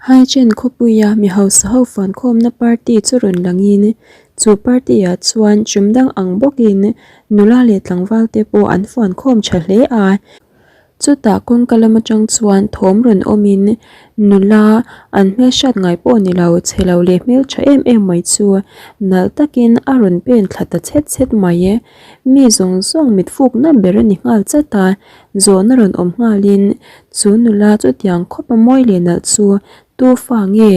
Haichen khawpuia mi hausa ho fuankhawmna party chu rawn langin chu party ah chuan chum dang ang bawkin nula leh tlangval te pawh an fuankhawm tha hle a. Chutah kawngka lam atang chuan thawm rawn awmin nula an hmelhriat ngai pawh ni lo chhe lo leh hmeltha em em mai chu nalh takin a rawn pen thla ta chhet chhet mai e. Mi zawng zawng mit fukna ber a ni nghal chat a, zawhna rawn awm nghalin chu nula chutiang khawp a mawi leh nalh chu tu fa nge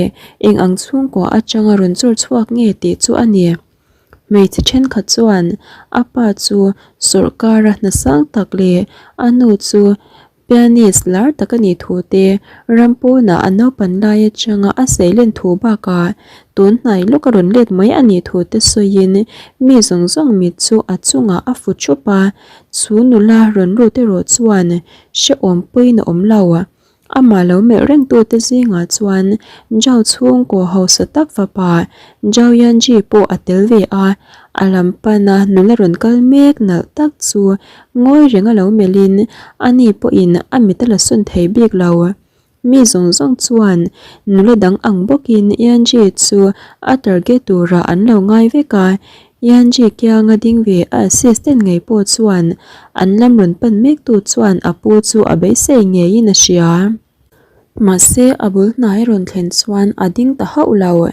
eng ang chhungkua atanga rawn chawr chhuak nge tih chu a ni. Hmeichhe thenkhat chuan a pa chu sawrkara hna sang tak leh a nu chu pianist lar tak a nih thu te, ram pawnah a naupan lai atanga a seilen thu bakah tun hnai lawk a rawn let mai a nih thu te sawiin mi zawng zawng mit chu a chungah a fu thup a, chu nula rawn lut erawh chuan hrehawm pawhin a awm lo. Amah lo melh rengtute zingah chuan Zhao chhungkaw hausa tak fapa Zhao Yanji pawh a tel ve a, a lam pana nula rawn kal mek nalh tak chu ngawi renga lo melhin ani pawhin a mit a la sawn thei bik lo. Mi zawng zawng chuan nula dang ang bawkin Yanji chu a target turah an lo ngai vek a, Yanji kianga ding ve a assistant ngei pawh chuan an lam rawn pan mektu chuan a pu chu a beisei ngeiin a hria. Mahse a bul hnai rawn thlen chuan a ding ta hauh lo.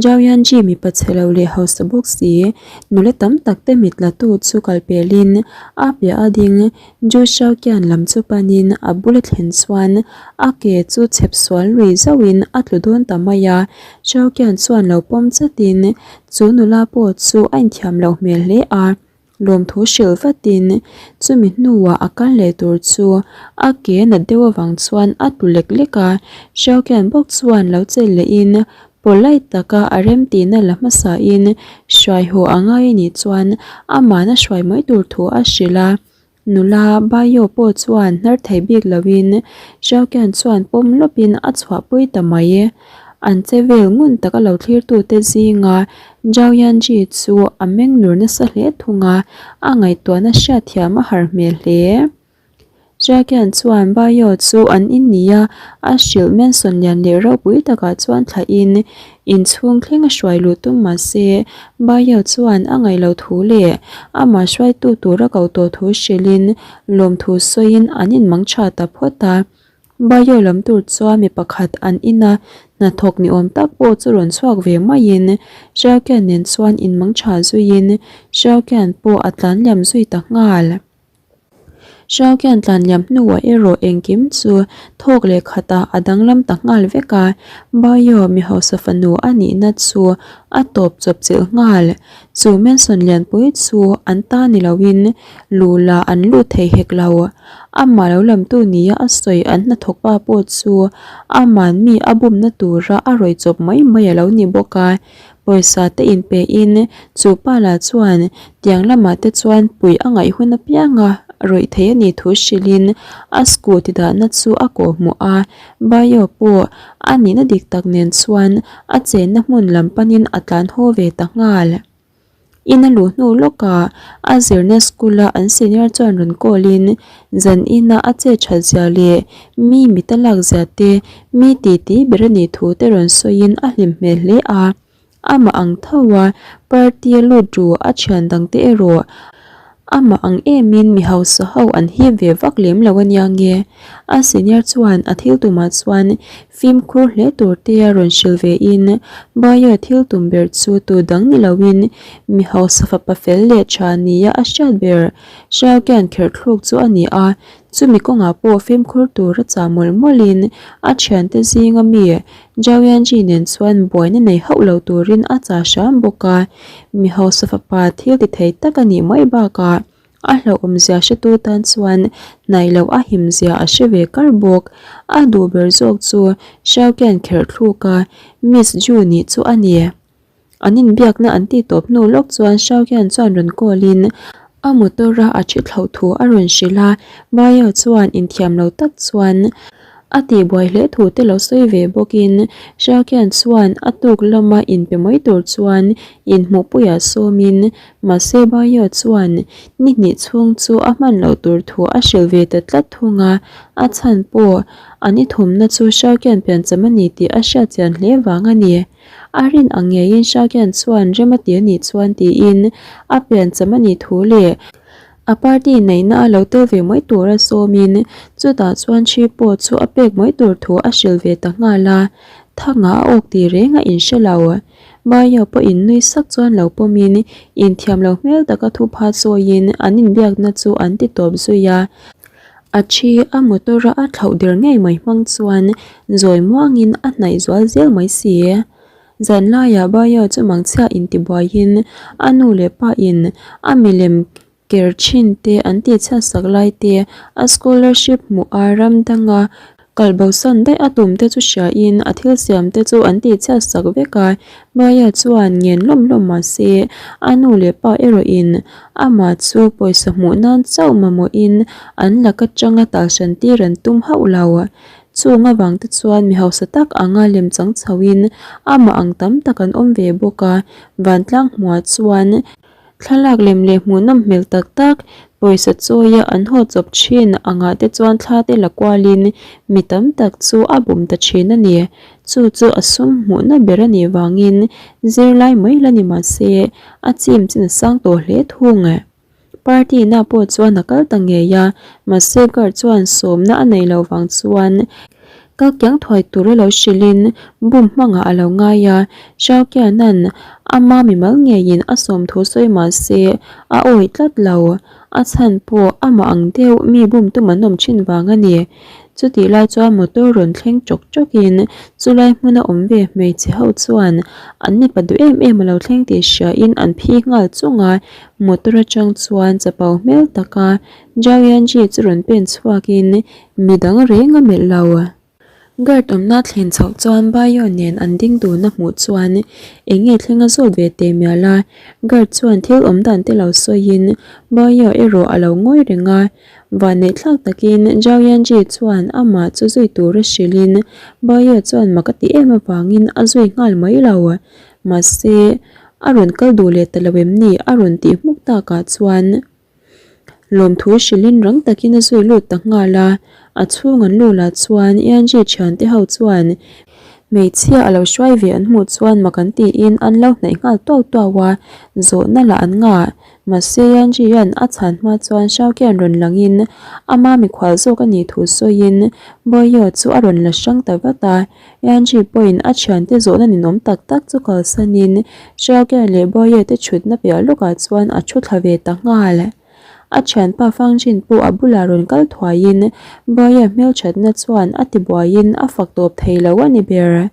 Zhao Yanji mipa chhe lo leh hausa bawk si, nula tam tak te mit la tu chu kal pelin a piah a ding Zhu Xiaoqian lam chu panin a bula thlen chuan a ke chu chhep sual lui zauhin a tlu dawn ta mai a. Xiaoqian chuan lo pawm chatin Chu nula pawh chu a inthiam loh hmel hle a, lawmthu hrilh vatin chumi hnuah a kal leh tur chu a ke nat deuh avang chuan a tlu lek lek a. Xiaoqian bawk chuan lo chelh lehin polite taka a remtihna la hmasain hruai haw a ngai a nih chuan amahna hruai mai tur thu a hrilh a. Nula Bayo pawh chuan hnar thei bik loin Xiaoqian chuan pawm lawpin a chhuahpui ta mai. An che vel ngun taka lo thlirtute zinga Zhao Yanji chu a meng nur nasa hle thung a, a ngaihtuahna hriatthiam a har hmel hle. Xiaoqian chuan Bayo chu an innia a hrilh Manson lian leh ropui takah chuan thlahin Inchhung thleng a hruai luh tum mah se, Bayo chuan a ngaih loh thu leh amah hruaitu tura ko tawh thu hrilhin lawmthu sawiin an inmang tha ta phawt a. Bayo lam tur chuan mi pakhat an ina hnathawk ni awm tak pawh chu rawn chhuak ve maiin Xiaoqian nen chuan inmang tha zuiin Xiaoqian pawh a tlan liam zui ta nghal. Xiaoqian tlan liam hnuah erawh engkim chu thawk leh khatah a danglam ta nghal vek a, Bayo mi hausa fanu a nihna chu a tawp chawp chilh nghal. Chu Mansion lianpui chu an ta ni loin Lula an lut thei hek lo. Amah lo lamtu nia a sawi an hnathawk pa pawh chu aman mi a bumna tura a rawih chawp mai mai a lo ni bawk a, Pawisa te inpe in chu pa lah chuan tiang lamah te chuan puih a ngaih hun apiang a rawih thei a nih thu hrilh in a scooty dahna chu a kawh hmuh a, Bayo pawh a nihna dik tak nen chuan a chenna hmun lam panin a tlan haw ve ta nghal. In a luh hnu lawkah a zirna school a an senior chuan rawn call in zan ina a che that zia leh mi mit a lak zia te mi titi ber a nih thu te rawn sawiin a hlim hmel hle a. Amah ang tho a party a lut ru a thian dang te erawh amah ang emin mi hausa ho an hip ve vak lem lo ania nge. A senior chuan a thil tumah chuan Fimkhur hle tur te a rawn hrilh ve in Bayer thil tum ber chu tu dang ni lo in mi hausa fapa fel leh tha nia a hriat ber Xiaoqian kherh thluk chu a ni a, chumi kawngah pawh fimkhur tur a chah mawlh mawlh in a thiante zinga mi Zhao Yanji nen chuan buaina nei hauh lo turin a chah hram bawk a, mi hausa fapa thil ti thei tak a nih mai bakah A hlauhawmzia hretu tan chuan hnaih loh a himzia a hre ve kar bawk. A duh ber zawk chu Xiaoqian kherh thluk a, Miss Ju nih chu a ni. An inbiakna an tih tawp hnu lawk chuan Xiaoqian chuan rawn call in a motor a a thi thlauh thu a rawn hrilh a, Bayo chuan inthiam lo tak chuan. A tihbuai hle thu te lo sawi ve bawkin Xiaoqian chuan a tuk lama inpe mai tur chuan inhmuhpuiah sawmin mahse Baio chuan ni hnih chhung chu a hman loh tur thu a hrilh ve ta tlat thung a, a chhan pawh a ni thumna chu Xiaoqian piancham a ni tih a hriat chian hle vang a ni. A rin ang ngeiin Xiaoqian chuan rem a ti a nih chuan tiin a piancham a nih thu leh A party neihna a lo tel ve mai tur a sawmin chutah chuan ṭhi pawh chu a pek mai tur thu a hrilh ve ta nghal a, Thanga a awk tih reng a inhre lo. Baio pawhin nui sak chuan lo pawmin inthiam lo hmel taka thupha sawiin an inbiakna chu an ti tawp zui a. A ṭhi a motor a a thlauh der ngei mai hmang chuan zawi muangin a hnaih zual zel mai si. Zan laiah Baio chu mangchhia intibuaiin a nu leh pa in a milem ker thin te an tihchhiat sak lai te, a scholarship hmuh a ram danga kal bosan daih a tum te chu hriain a thil siam te chu an tihchhiat sak vek a. Baio chuan ngen hlawm hlawm mah se a nu leh pa erawhin amah chu pawisa hmuh nan chauh mamawhin an laka tanga talhran tir an tum hauh lo. Chung avang te chuan mi hausa tak anga lem chang chhoin amah ang tam tak an awm ve bawk a, vantlang hmuah chuan thlalak lem leh hmuhnawm hmel tak tak pawisa chawia an haw chawp thin angah te chuan thla te la kualin mi tam tak chu a bum ta thin a ni. Chu chu a sum hmuhna ber a nih vangin zirlai mai la ni mahse a chim chin a sang tawh hle thung. Party na pawh chuan a kal ta ngei a, mahse guard chuan sawmna a nei lo vang chuan kal kiang thuai tur a lo hrilhin bum hmangah a lo ngai a, Xiaoqian-a'n ama mimal ngeiin a sawm thu sawi mahse a awih tlat lo, a chhan pawh amah ang deuh mi bum tum an awm thin vang a ni. Chutih lai chuan motor rawn thleng chawk chawkin chulai hmuna awm ve hmeichhe ho chuan an mipa duh em em a lo thleng tih hriain an phi nghal chung a, Motor atang chuan chapo hmel taka Zhao Yanji chu rawn pen chhuakin midang reng a melh lo. Guard awmna thlen chhoh chuan Bayo nen an ding dun a hmuh chuan eng nge thleng a zawt ve teh mial a, guard chuan thil awm dan te lo sawiin Bayo erawh a lo ngawi reng a. Vanneihthlak takin Zhao Yanji chuan amah chu zui tur a hrilhin Bayo chuan mak a ti em avangin a zui nghal mai lo. Mahse, a rawn kal duh leh ta lo em ni? A rawn tih hmuk takah chuan lawmthu hrilhin rang takin a zui lut ta nghal a. A chhung an lu lah chuan Ianji thiante ho chuan hmeichhia a lo hruai ve an hmuh chuan mak an tiin an lo hnaih nghal tuau tuau a, zawhna lah an ngah. Mahse, Ianji hian a chhan hma chuan Xiaoqian rawn langin ama mikhual zawk a nih thu sawiin Boyo chu a rawn la hrang ta vat a. Angie pawhin a thiante zawhna ninawm tak tak chu kalsanin Xiaoqian leh Boye te thutna piah lawkah chuan a thu thla ve ta nghal. A thianpa Fang Jin pawh a bulah rawn kal thuaiin Boye hmelthatna chuan a tibuaiin a fak tawp thei lo a ni ber.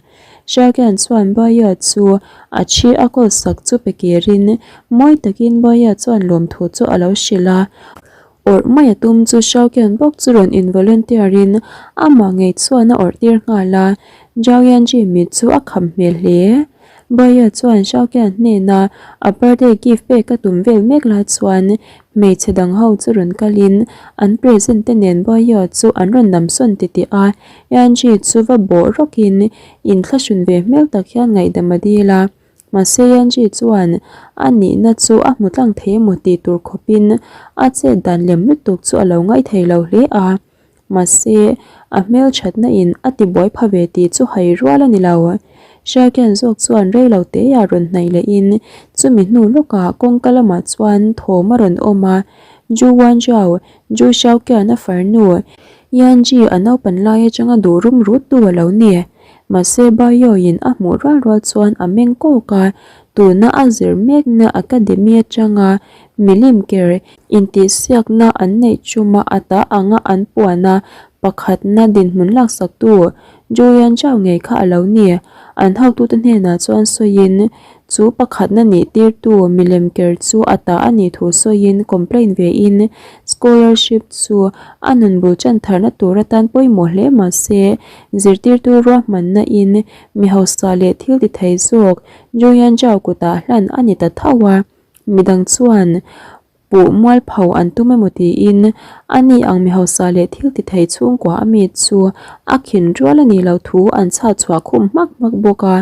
Xiaoqian chuan Boye chu a thi a kawl sak chu pe kirin mawi takin Boye chuan lawmthu chu a lo hrilh a. Awrh mai a tum chu Xiaoqian bawk chu rawn in volunteer in amah ngei chuan a awrh tir nghal a, Zhao Yanji mit chu a kham hmel hle. Baya chuan Xiaoqian hnena a birthday gift pek a tum vel mek lai chuan hmeichhe dang ho chu rawn kal in an present te nen Baya chu an rawn nam sawn titih a, Yanji chu va bawh rawk in inthlahrun ve hmel tak hian ngaihdam a dil a. Mahse Yanji chuan a nihna chu a hmu tlang thei emaw tih tur khawpin a chet dan lem lutuk chu a lo ngaih thei lo hle a. Mahse a hmelthatna in a ti buai pha ve tih chu hai rual a ni lo. Xiaoqian zawk chuan rei lo te ah rawn hnaih leh in chumi hnu lawkah kawngka lamah chuan thawm a rawn awm a. Zhu Wanzhao, Zhu Xiaoqian a farnu, Yanji a naupan lai atanga duh rum rut tu a lo ni. Mahse Bayo-in a hmuh rual rual chuan a meng kawk a, tuna a zir mekna academy atanga milim ker intihsiakna an neih chuma a ta anga an puana pakhatna dinhmun laksaktu Julian Zhao ngei kha a lo ni. An hotute hnenah chuan sawiin chu pakhatna nih tirtu milem ker chu a ta a nih thu sawiin complaint ve in scholarship chu a nun bul chan tharna tur atan pawimawh hle mahse Zirtirtu ruahmanna in mi hausa leh thil ti thei zawk Julian Zhao kutah hlan a ni ta tho a, midang chuan Puh mualpho an tum emaw tiin a ni ang mi hausa leh thil ti thei chhungkua a mi chu a khin rual a nih loh thu an chhah chhuah khum hmak hmak bawk a.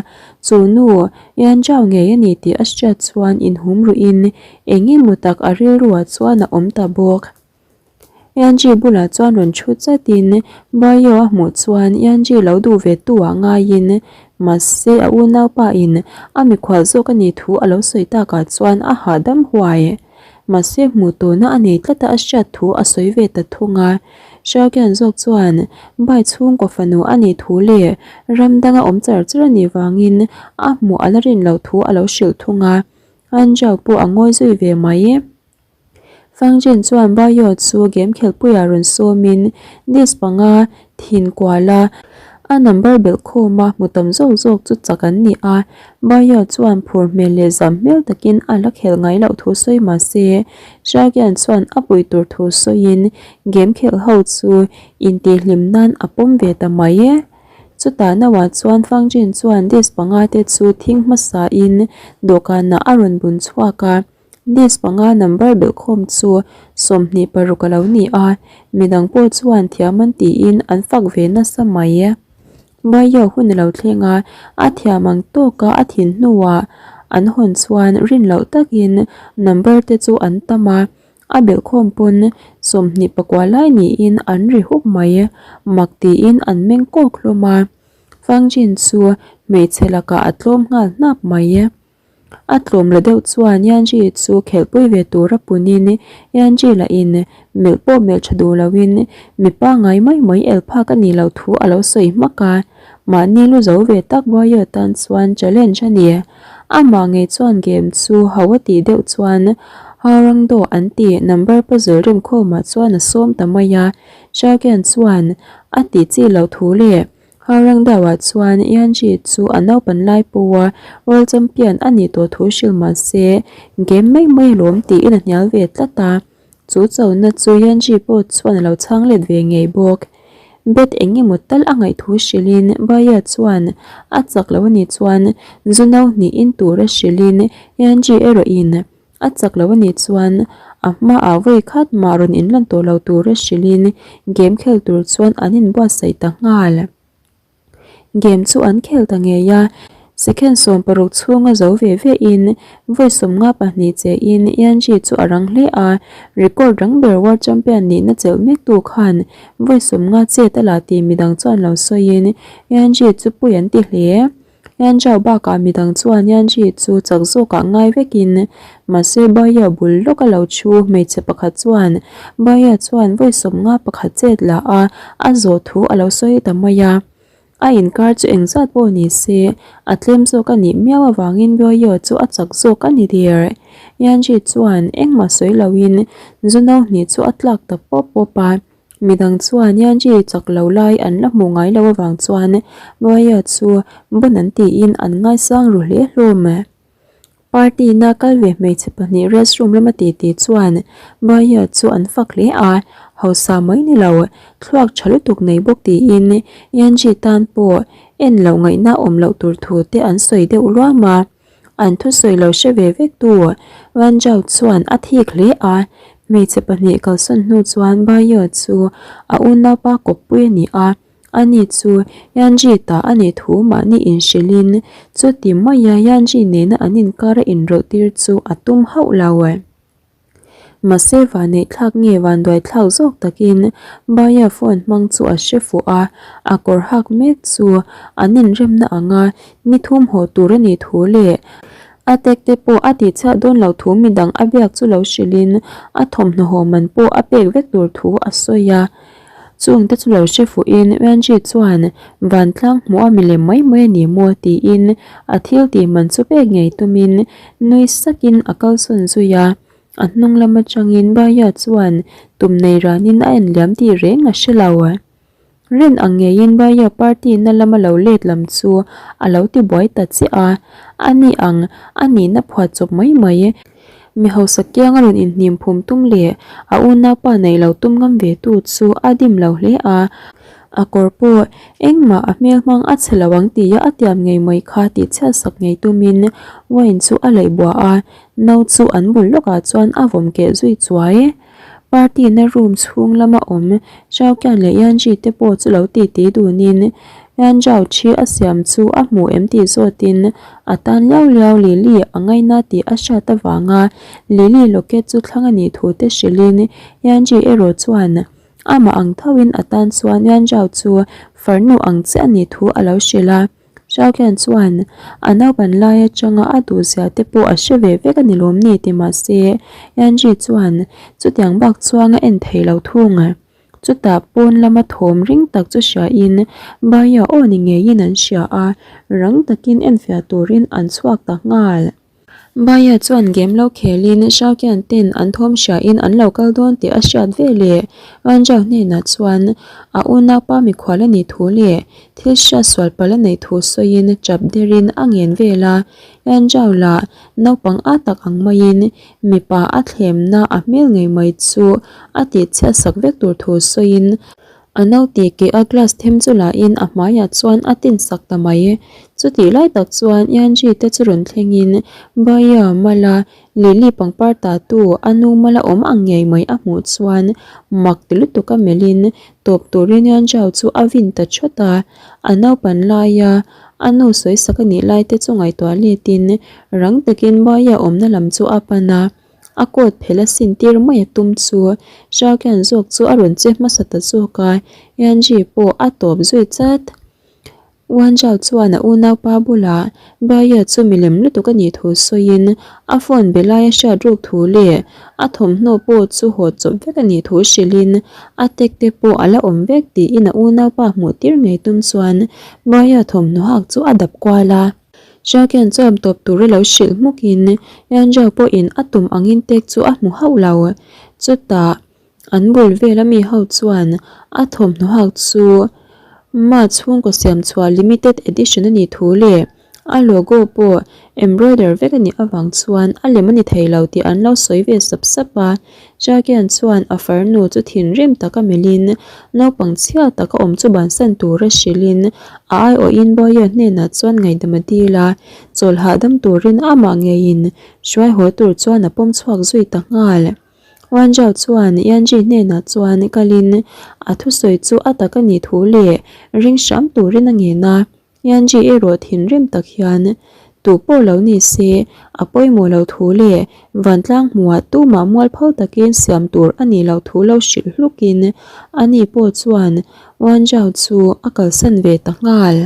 Chu nu Yanzhao ngei a ni tih a hriat chuan inhum ruhin eng emaw tak a rilruah chuan a awm ta bawk. Yanji bulah chuan rawn thu chatin Bayo a hmuh chuan Yanji lo duh ve tu ah ngaiin mahse a unaupa in a mikhual zawk a nih thu a lo sawi takah chuan a hahdam huai. Mahse hmuh tawhna a nei tlat a a hriat thu a sawi ve ta thung a. Xiaoqian zawk chuan Bai chhungkaw fanu a nih thu leh ram danga awm char char a nih vangin a hmuh a la rin loh thu a lo hrilh thung a. Anzhao pawh a ngawi zui ve mai. Fangjin chuan Bayo chu game khelhpuiah rawn sawmin disc panga thin kual a, a number belh khawma hmu tam zawk zawk chu chak an ni a. Bayo chuan phur hmel leh zam hmel takin a la khelh ngai loh thu sawi mah se, Shagian chuan a pui tur thu sawiin game khelh ho chu intihhlim nan a pawm ve ta mai e. Chutah nauah chuan Fangjin chuan disc panga te chu thing hmasain dawhkanah a rawn bun chhuak a. Disc panga number belhkhawm chu 26 a lo ni a, midang pawh chuan thiam an tiin an fak ve nasa mai. Baio hun a lo thleng a, a thiam ang tawka a thin hnuah an hawn chuan rin loh takin number te chu an tam a, a belhkhawm pawn 24 lai niin an ri hup mai, mak tiin an meng kawk hlawm a. Fangjin chu hmeichhe lakah a tlawm nghal hnap mai. A tlawm la deuh chuan Yanji chu khelhpui ve tura punin Yanji lahin melh pawh melh tha duh loin mi pangngai mai mai el phak a nih loh thu a lo sawi hmak a. Mahni lu zo ve tak Boyer tan chuan challenge a ni. Amah ngei chuan game chu ho a tih deuh chuan Haorangdo an tih number puzzle remkhawmah chuan a sawm ta mai a. Xiaoqian chuan a tih chi loh thu leh Harangdao-ah chuan Yanji chu a naupan lai pawha World Champion a nih tawh thu hrilh mah se, game mai mai alawm tiin a hnial ve tlat a. Chu chona chu Yanji pawh chuan a lo chhang let ve ngei bawk. Bet eng emaw tal a ngaih thu hrilhin Baya chuan a chak lo a nih chuan zu no hnihin tur a hrilhin Yanji erawhin A chak lo a nih chuan a hmaah vawi khat mah rawn inlan tawh lo tura hrilhin game khel tur chuan an inbuatsaih ta nghal. Game chu an khel ta ngei a, second 60 chhunga zo ve vein vawi 52 chein Yanji chu a rang hle a, record rang ber World Champion nihna chelh mektu khan vawi 50 chet a la tih midang chuan lo sawiin Yanji chu pui an ti hle. Yanzhao bakah midang chuan Yanzhi chu chak zawkah ngai vekin mahse Baya bul lawk a lo thu hmeichhe pakhat chuan Baya chuan vawi 51 chet la a a zawh thu a lo sawi ta mai a. A inkar chu engzat pawh ni se a tlem zawk a nih miau avangin Baya chu a chak zawk a ni der. Yanzhi chuan engmah sawi loin zu no hnih chu a tlak ta pawp pawp a. Midang chuan Yanji chak lo lai an la hmuh ngai loh avang chuan Maya chu bon an tiin an ngaisang ru hle hlawm. Party na kal ve hmeichhe pahnih restroom lama titi chuan Maya chu an fak hle a, hausa mai ni lo, thluak tha lutuk nei bawk tiin Yanji tan pawh en loh ngaihna awm loh tur thu te an sawi deuh luam a. An thusawi lo hre ve vek tu Ranjau chuan a thik hle a, hmeichhe pahnih kalsawn hnu chuan Bayo chu a unaupa kawppui a ni a, ani chu Yanji ta a nih thu mahni inhrilhin chuti maia Yanji nena an inkar a inrawlh tir chu a tum hauh lo. Mahse vaneihthlak nge vanduaithlak zawk takin Baya phone hmang chu a hre fuh a, a kawr hak mek chu an inremna anga ni thum haw tur a nih thu leh a tek te pawh a tihchhiat dawn loh thu midang a biak chu lo hrilhin a thawmhnaw haw man pawh a pek vek tur thu a sawi a. Chungte chu lo hre fuhin Wenji chuan vantlang hmuh a milem mai mai a ni maw tiin a thil tih man chu pek ngei tumin nui sakin a kalsawn zui a. A hnung lam atangin Baya chuan tum nei ranin a en liam tih reng a hre lo. Rin ang ngeiin Baya party na lama lo let lam chu a lo ti buai ta chiah a, ani ang a nihna phuah chawp mai mai. Mi hausa kianga rawn inhnim phum tum leh a unaupa neih lo tum ngam ve tu chu a dim lo hle a. A kawr pawh engmah a hmel hmang a chhe lo ang tia a tiam ngei mai kha tih chhiat sak ngei tumin wine chu a leih buah a, no chu an bul lawkah chuan a vawm keh zui chuai. Party na room chhung lama awm Zhao Qian leh Yan Ji te pawh chu lo titi dunin Yan Zhao thi a siam chu a hmu em tih zawtin a tan liau liau Lily a ngaina tih a hriat avanga Lily locket chu thlang a nih thu te hrilhin Yan Ji erawh chuan amah ang thoin a tan chuan Yan Zhao chu farnu ang chiah a nih thu a lo hrilh a. Zhao-Kian chuan a naupan lai atanga a duhzia te pawh a hre ve vek a ni lawm ni ti mah se Yanji chuan chutiang bak chuang a en thei lo thung. Chutah pawn lama thawm ring tak chu hriain Baia aw ni ngeiin an hria a, rang takin enfiah turin an chhuak ta nghal. Baia chuan game lo khelin Zhao-Kian ten an thawm hriain an lo kal dawn tih a hriat ve leh Wan Zhao hnenah chuan a unaupa mikhual a nih thu leh thil hriat sual palh a neih thu sawiin chap derin a ngen vel a. Yan Zhao lah naupang a tak ang maiin mipa a thlemna a hmel ngei mai chu a tihchhiat sak vek tur thu sawiin A naute ke a glass them chu la in a hmaiah chuan a tin sak ta mai. Chutih lai tak chuan Yanji te chu rawn thleng in Baya mala Lily pangpar ta tu a nu mala awm ang ngei mai a hmuh chuan mak ti lutuk a melh in tawp turin Yanzhao chu a vin ta thawt a. A naupan laia a nu sawi sak a nih lai te chu ngaihtuah let in rang takin Baya awmna lam chu a pan a. A coat phelh a sin tir mai a tum chu Zhao-Kian zawk chu a rawn che hmasa ta zawk a, Yanji pawh a tawp zui chat. Wan Zhao chuan a unaupa bulah Baia chu milem lutuk a nih thu sawiin a phone be lai a hriat ruk thu leh a thawmhnaw pawh chu haw chawp vek a nih thu hrilhin a tek te pawh a la awm vek tiin a unaupa hmuh tir ngei tum chuan Baia thawmhnaw hak chu a dap kual a. Zhao-Kian chuan tawp tur a lo hrilh hmukin Yanzhao pawhin a tum angin tek chu a hmu hauh lo. Chutah an bul vela mi ho chuan a thawmhnaw hak chu Ma chhungkaw siam chhuah limited edition a nih thu leh a logo pawh embroider vek a nih avang chuan a lem a ni thei lo tih an lo sawi ve sap sap a. Zhao-Kian chuan a farnu chu thinrim taka melhin naupang chhia taka awm chu bansan tura hrilhin a aiawhin Bawiah hnenah chuan ngaihdam a dil a, chawl hahdam turin amah ngeiin hruai haw tur chuan a pawm chhuak zui ta nghal. Wan Zhao chuan Yanji hnenah chuan kalin a thusawi chu a tak a nih thu leh ring hram turin a ngen a. Yanji erawh thinrim tak hian tu pawh lo ni se a pawimawh lo thu leh vantlang hmuhah tumah mualpho takin siam tur a nih loh thu lo hrilh hlukin ani pawh chuan Wan Zhao chu a kalsan ve ta nghal.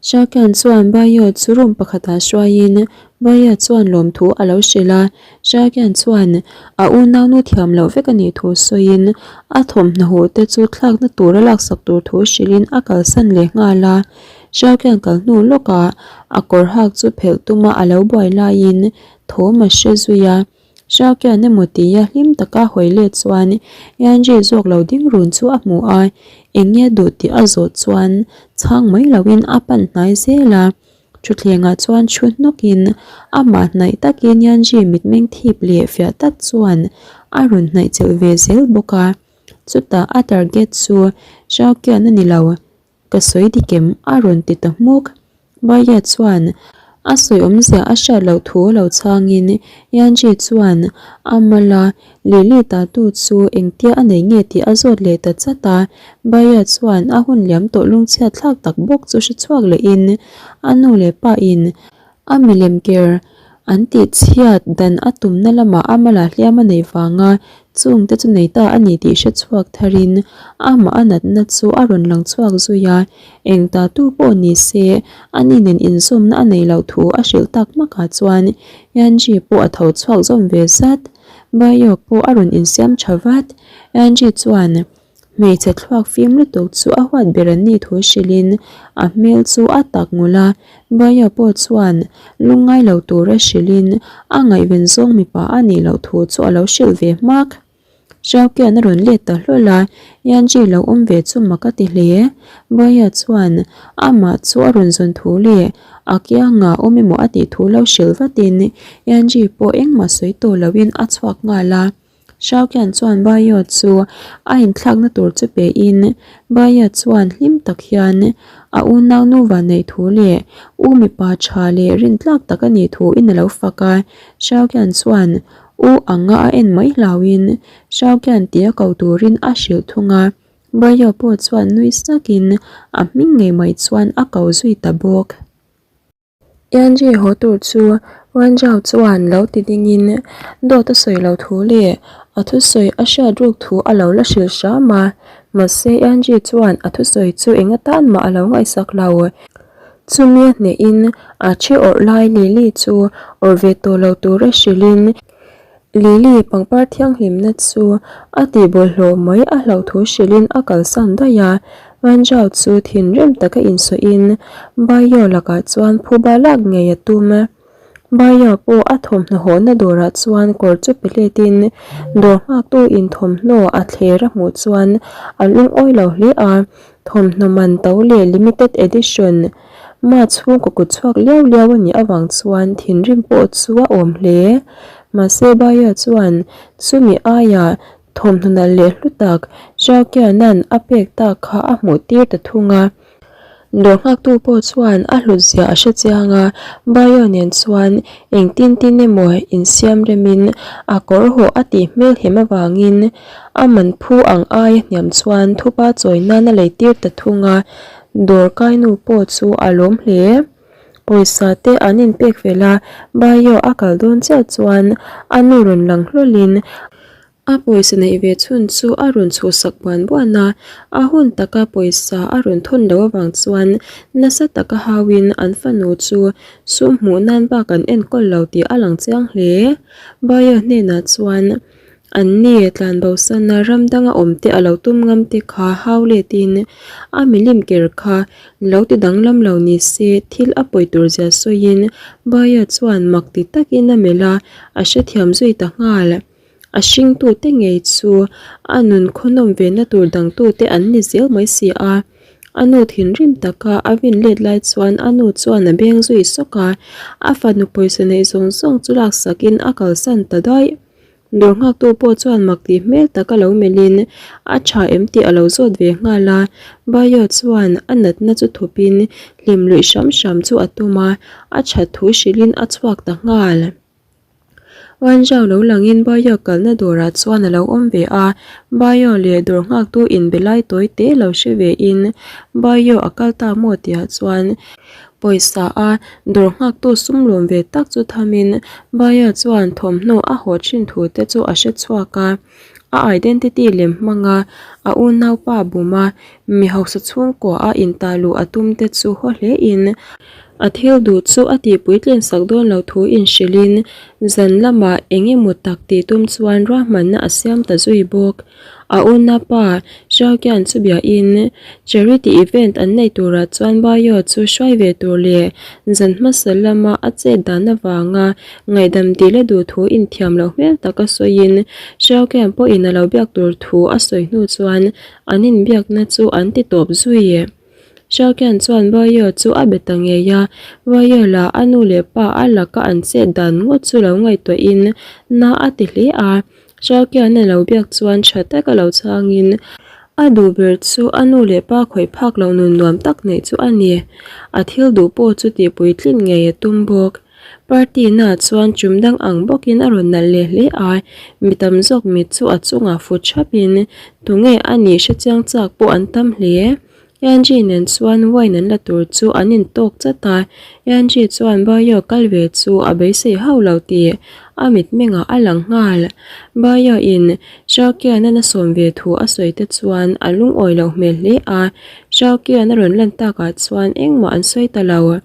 Shakian chuan Bayo chu room pakhatah hruaiin Bayo chuan lawmthu a lo hrilh a, Shakian chuan a unaunu thiam loh vek a nih thu sawiin a thawmhnaw huh te chu thlakna tura laksak tur thu hrilhin a kalsan leh nghal a. Shakian kal hnu lawkah a kawr hak chu phelh tuma a lo buai laiin thawm a hre zui a. Shakian emaw tia hlim taka hawi let chuan Yanji zawk lo ding run chu a hmu a, eng nge duh tih a zawh chuan chhang mai loin a pan hnai zel a. Thutthlengah chuan thu hnawkin amah hnaih takin Yanji mitmeng thip leh fiah tak chuan a rawn hnaih chelh ve zel bawk a. Chutah a target chu Zhao-Kian a ni lo, ka sawi dik em? a rawn ti ta hmuk. Baya chuan a sawi awmzia a hriat loh thu lo chhangin Yanji chuan a mala Lily tatu chu engtia a nei nge tih a zawt leh ta chat a, Baya chuan a hun liam tawh lungchhiat thlak tak bawk chu hre chhuak lehin a nu leh pa in a milem ker an tih chhiat dan a tumna lamah a mala hliam a neih vanga chungte chu nei ta a ni tih hre chhuak tharin amah a natna chu a rawn lang chhuak zui a, eng tatu pawh ni se ani nen inzawmna a neih loh thu a hrilh tak hmakah chuan Yanji pawh a tho chhuak zawm ve zat. Bayok pawh a rawn insiam tha vat. Angie chuan hmeichhe thluak fim lutuk chu a huat ber an nih thu hrilhin a hmel chu a tak ngul a. Bayok pawh chuan lungngai lo tura hrilhin a ngaihven zawng mipa a nih loh thu chu a lo hrilh ve hmak. Xiaoqian a rawn let ta hlawl a, Yanji lo awm ve chu mak a ti hle. Baya chuan amah chu a rawn zawn thu leh a kiangah awm emaw a tih thu lo hrilh vatin Yanji pawh engmah sawi tawh loin a chhuak nghal a. Shaukian chuan Bayo chu a inthlakna tur chu pe in Bayo chuan hlim tak hian a unaunu vanneih thu leh u mipa tha leh rintlak tak a nih thu in a lo fak a. Shaukian chuan u anga a en mai hlauhin Shaukian tia ko turin a hrilh thung a. Bayo pawh chuan nui sakin a hming ngei mai chuan a ko zui ta bawk. Angie haw tur chu Ranjau chuan lo ti dingin dawt a sawi lo thu leh a thusawi a hriat ruk thu a lo la hrilh hram a, mahse Angie chuan a thusawi chu eng atan mah a lo ngaihsak lo. Chumi a hnehin a thi awrh lai Lily chu awrh ve tawh lo tura hrilhin Lily pangpar thianghlimna chu a tih bawlhhlawh mai a hlauh thu hrilhin a kalsan daih a, Ranjau chu thinrim taka insawihin Bayo lakah chuan phuba lak ngei a tum. Bayo pawh a thawmhnaw hawhna dawrah chuan kawr chu pe letin dawr nghaktu in thawmhnaw a thler a hmuh chuan a lungawi lo hle a, Thawmhnaw man to leh limited edition ma chhungkaw kut chhuak liau liau a nih avang chuan thinrim pawh chu a awm hle. Mahse Baya chuan chumi aia thawmhnaw nalh leh hlu tak Zhaoqianan a pek tak kha a hmuh tir ta thung a. Dawr nghaktu pawh chuan a hlut zia a hre chiang a, Bayo nen chuan engtin tin emaw insiam remin a kawr hawh a tih hmel hem avangin A man phu ang aia hniam chuan thupa chawi nan a lei tir ta thung a, dawr kainu pawh chu a lawm hle. Pawisa te an inpek fel a, Bayo a kal dawn chiah chuan a nu rawn lang hlawlin a pawisa neih ve chhun chu a rawn chhuhsak buan buan a, a hun taka pawisa a rawn thawn loh avang chuan nasa taka hauin an fanu chu sum hmuh nan bak an enkawl lo tih a lang chiang hle. Bayo hnenah chuan An ni tlanbosana ram danga awmte a lo tum ngam te kha hau letin a milim ker kha lo ti danglam lo ni se thil a pawi tur zia sawiin Baia chuan mak ti takin a melh a, a hrethiam zui ta nghal. A hringtute ngei chu a nun khawnawm vena tur dangtute an ni zel mai si a. A nu thinrim taka a vin let lai chuan a nu chuan a beng zui sawk a, a fanu pawisa neih zawng zawng chu laksakin a kalsan ta daih. Dawr nghaktu pawh chuan mak tih hmel tak a lo melhin a tha em tih a lo zawt ve nghal a, Bayo chuan a natna chu thawpin hlim luih hram hram chu a tum a, a that thu hrilhin a chhuak ta nghal. Wanzhao lo langin Bayo kalna dawrah chuan a lo awm ve a, Bayo leh dawr nghaktu inbe lai tawi te lo hre vein Bayo a kal ta maw tihah chuan Pawisa a dawr nghaktu sum lawm ve tak chu thamin Baya chuan thawmhnaw a haw thin thu te chu a hre chhuak a, a identity lem hmanga a unaupa buma mi hausa chhungkua a intah luh a tum te chu haw hle in a thil duh chu a tihpui tlensak dawn lo thu inhrilhin zan lamah eng emaw tak tih tum chuan ruahmanna a siam ta zui bawk. A unapa Xiaoqian chu biahin charity event an nei turah chuan Bayo chu hruai ve tur leh zan hmasa lama a chet dan avanga ngaihdam dil a duh thu inthiam loh hmel taka sawiin Xiaoqian pawhin a lo biak tur thu a sawi hnu chuan an inbiakna chu an ti tawp zui. Xiaoqian chuan Bayo chu a be ta ngei a, Bayo lah a nu leh pa a laka an chet dan ngawt chu lo ngaihtuahin na a ti hle a. Xiaoqian a lo biak chuan tha taka lo chhangin a duh ber chu a nu leh pa khawih phak loh nun nuam tak neih chu a ni. A thil duh pawh chu tihpui tlin ngei a tum bawk. Party na chuan chum dang ang bawkin a rawn nalh leh hle a, mi tam zawk mit chu a chungah fut thapin tunge a nih hrechiang chak pawh an tam hle. Angie nen chuan wine an la tur chu an intawk chat a, Angie chuan Bayo kal ve chu a beisei hauh lo tih a mitmengah a lang nghal. Bayo in Xiaoqian-an a sawm ve thu a sawi te chuan a lungawi loh hmel hle a, Xiaoqian a rawn lan takah chuan engmah an sawi ta lo.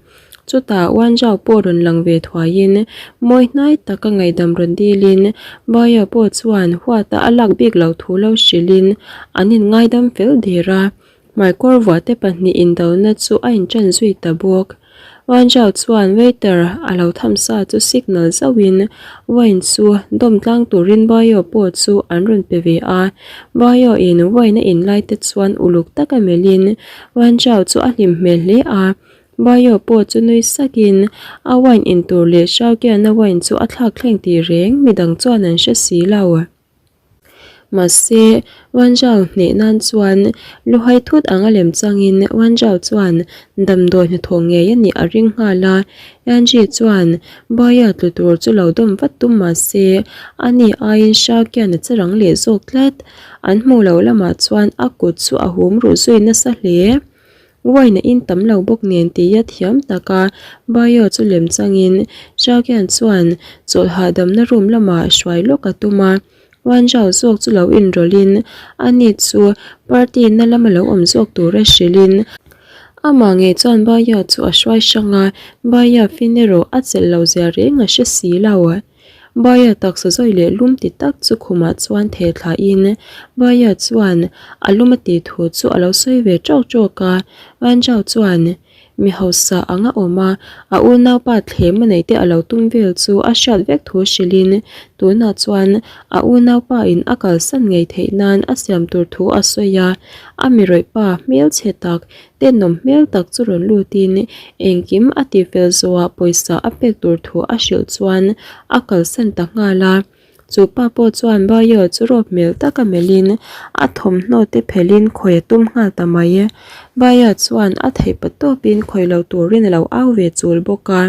Chutah Wanzhao pawh rawn lang ve thuaiin mawi hnai taka ngaihdam rawn dilin Bayo pawh chuan huata a lak bik loh thu lo hrilhin an inngaidam fel der a. Hmaikawr vuahte pahnih indona chu a inṭan zui ta bawk. Wanzhao chuan waiter a lo tham sa chu signal zauhin wine chu dawm tlang turin Bayo pawh chu an rawn pe ve a. Bayo in wine a in lai te chuan uluk taka melhin Wanzhao chu a hlim hmel hle a. Bayo pawh chu nui sakin a wine in tur leh Xiaoqian-a wine chu a thlak thleng tih reng midang chuan an hre si lo. Mahse, Wanzhao hneh nan chuan luhai thut anga lem changin Wanzhao chuan damdawi hnathawh ngei a nih a ring nghal a. Yanji chuan Baia tlu tur chu lo dawm vat tum mahse, ani aiin Shakian a che rang leh zawk tlat. An hmuh loh lamah chuan a kut chu a hum ruh zui nasa hle. Wine a in tam lo bawk nen tia thiam taka Baio chu lem changin Shakian chuan chawlh hahdamna room lamah hruai lawk a tum a. Wanzhao zawk chu lo inrawlhin ani chu party na lama lo awm zawk tura hrilhin amah ngei chuan Baia chu a hruai hrang a, Baia fin erawh a chelh lo zia reng a hre si lo. Baia taksa zawi leh lum ti tak chu khumah chuan theh thlahin Baia chuan a lum a tih thu chu a lo sawi ve ṭawk ṭawk a, Wanzhao chuan Mi hausa anga awm a, a unaupa thlem a neih te a lo tum vel chu a hriat vek thu hrilhin tunah chuan a unaupa in a kalsan ngei theih nan a siam tur thu a sawi a. A mi rawih pa hmelchhe tak, tenawm hmel tak chu rawn lutin engkim a tifel zawhah pawisa a pek tur thu a hrilh chuan a kalsan ta nghal a. Chu pa pawh chuan Bayo chu rawp hmel taka melhin a thawmhnaw te phelhin khawi a tum nghal ta mai. Bayo chuan a theih pa tawpin khawi lo turin a lo au ve chul bawk a.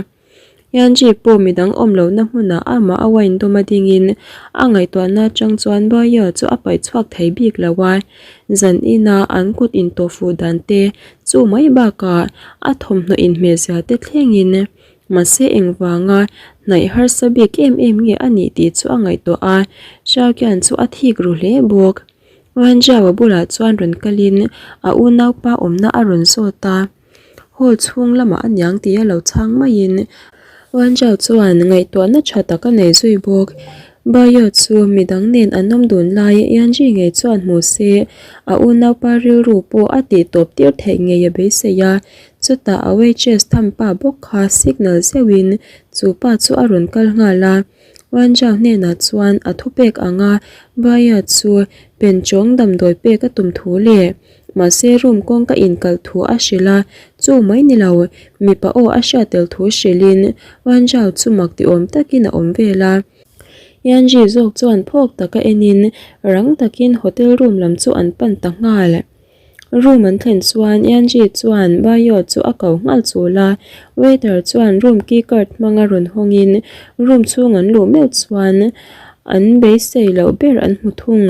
Yanji pawh midang awm lohna hmunah amah a wine dawm a dingin a ngaihtuahna atang chuan Bayo chu a paih chhuak thei bik lo a. Zan ina an kut intawh fuh dan te chu mai bakah a thawmhnaw inhmehzia te thlengin Mahse engvanga hnaih harsa bik em em nge a nih tih chu a ngaihtuah a, Xiaoqian chu a thik ru hle bawk. Wanjiao bulah chuan rawn kalin a unaupa awmna a rawn zawt a, hall chhung lamah a niang tih a lo chhang maiin Wanjiao chuan ngaihtuahna tha tak a nei zui bawk. Bayo chu midang nen an awm dun lai Yanji ngei chuan hmu se a unaupa rilru pawh a tih tawp tir theih ngei a beisei a, Chutah a waitress tham pa bawk kha signal zeuhin chu pa chu a rawn kal nghal a, Wanzhao hnenah chuan a thupek anga Baya chu penchawng damdawi pek a tum thu leh mahse room kawngka inkalh thu a hrilh a, chu mai ni lo mipa aw a hriat tel thu hrilhin Wanzhao chu mak ti awm takin a awm vel a. Yanji zawk chuan phawk taka enin rang takin hotel room lam chu an pan ta nghal. Room an thlen chuan Angie chuan Bayo chu a ko nghal chul a, waiter chuan room key card hmanga rawn hawngin room chhung an luh meuh chuan an beisei loh ber an hmu thung.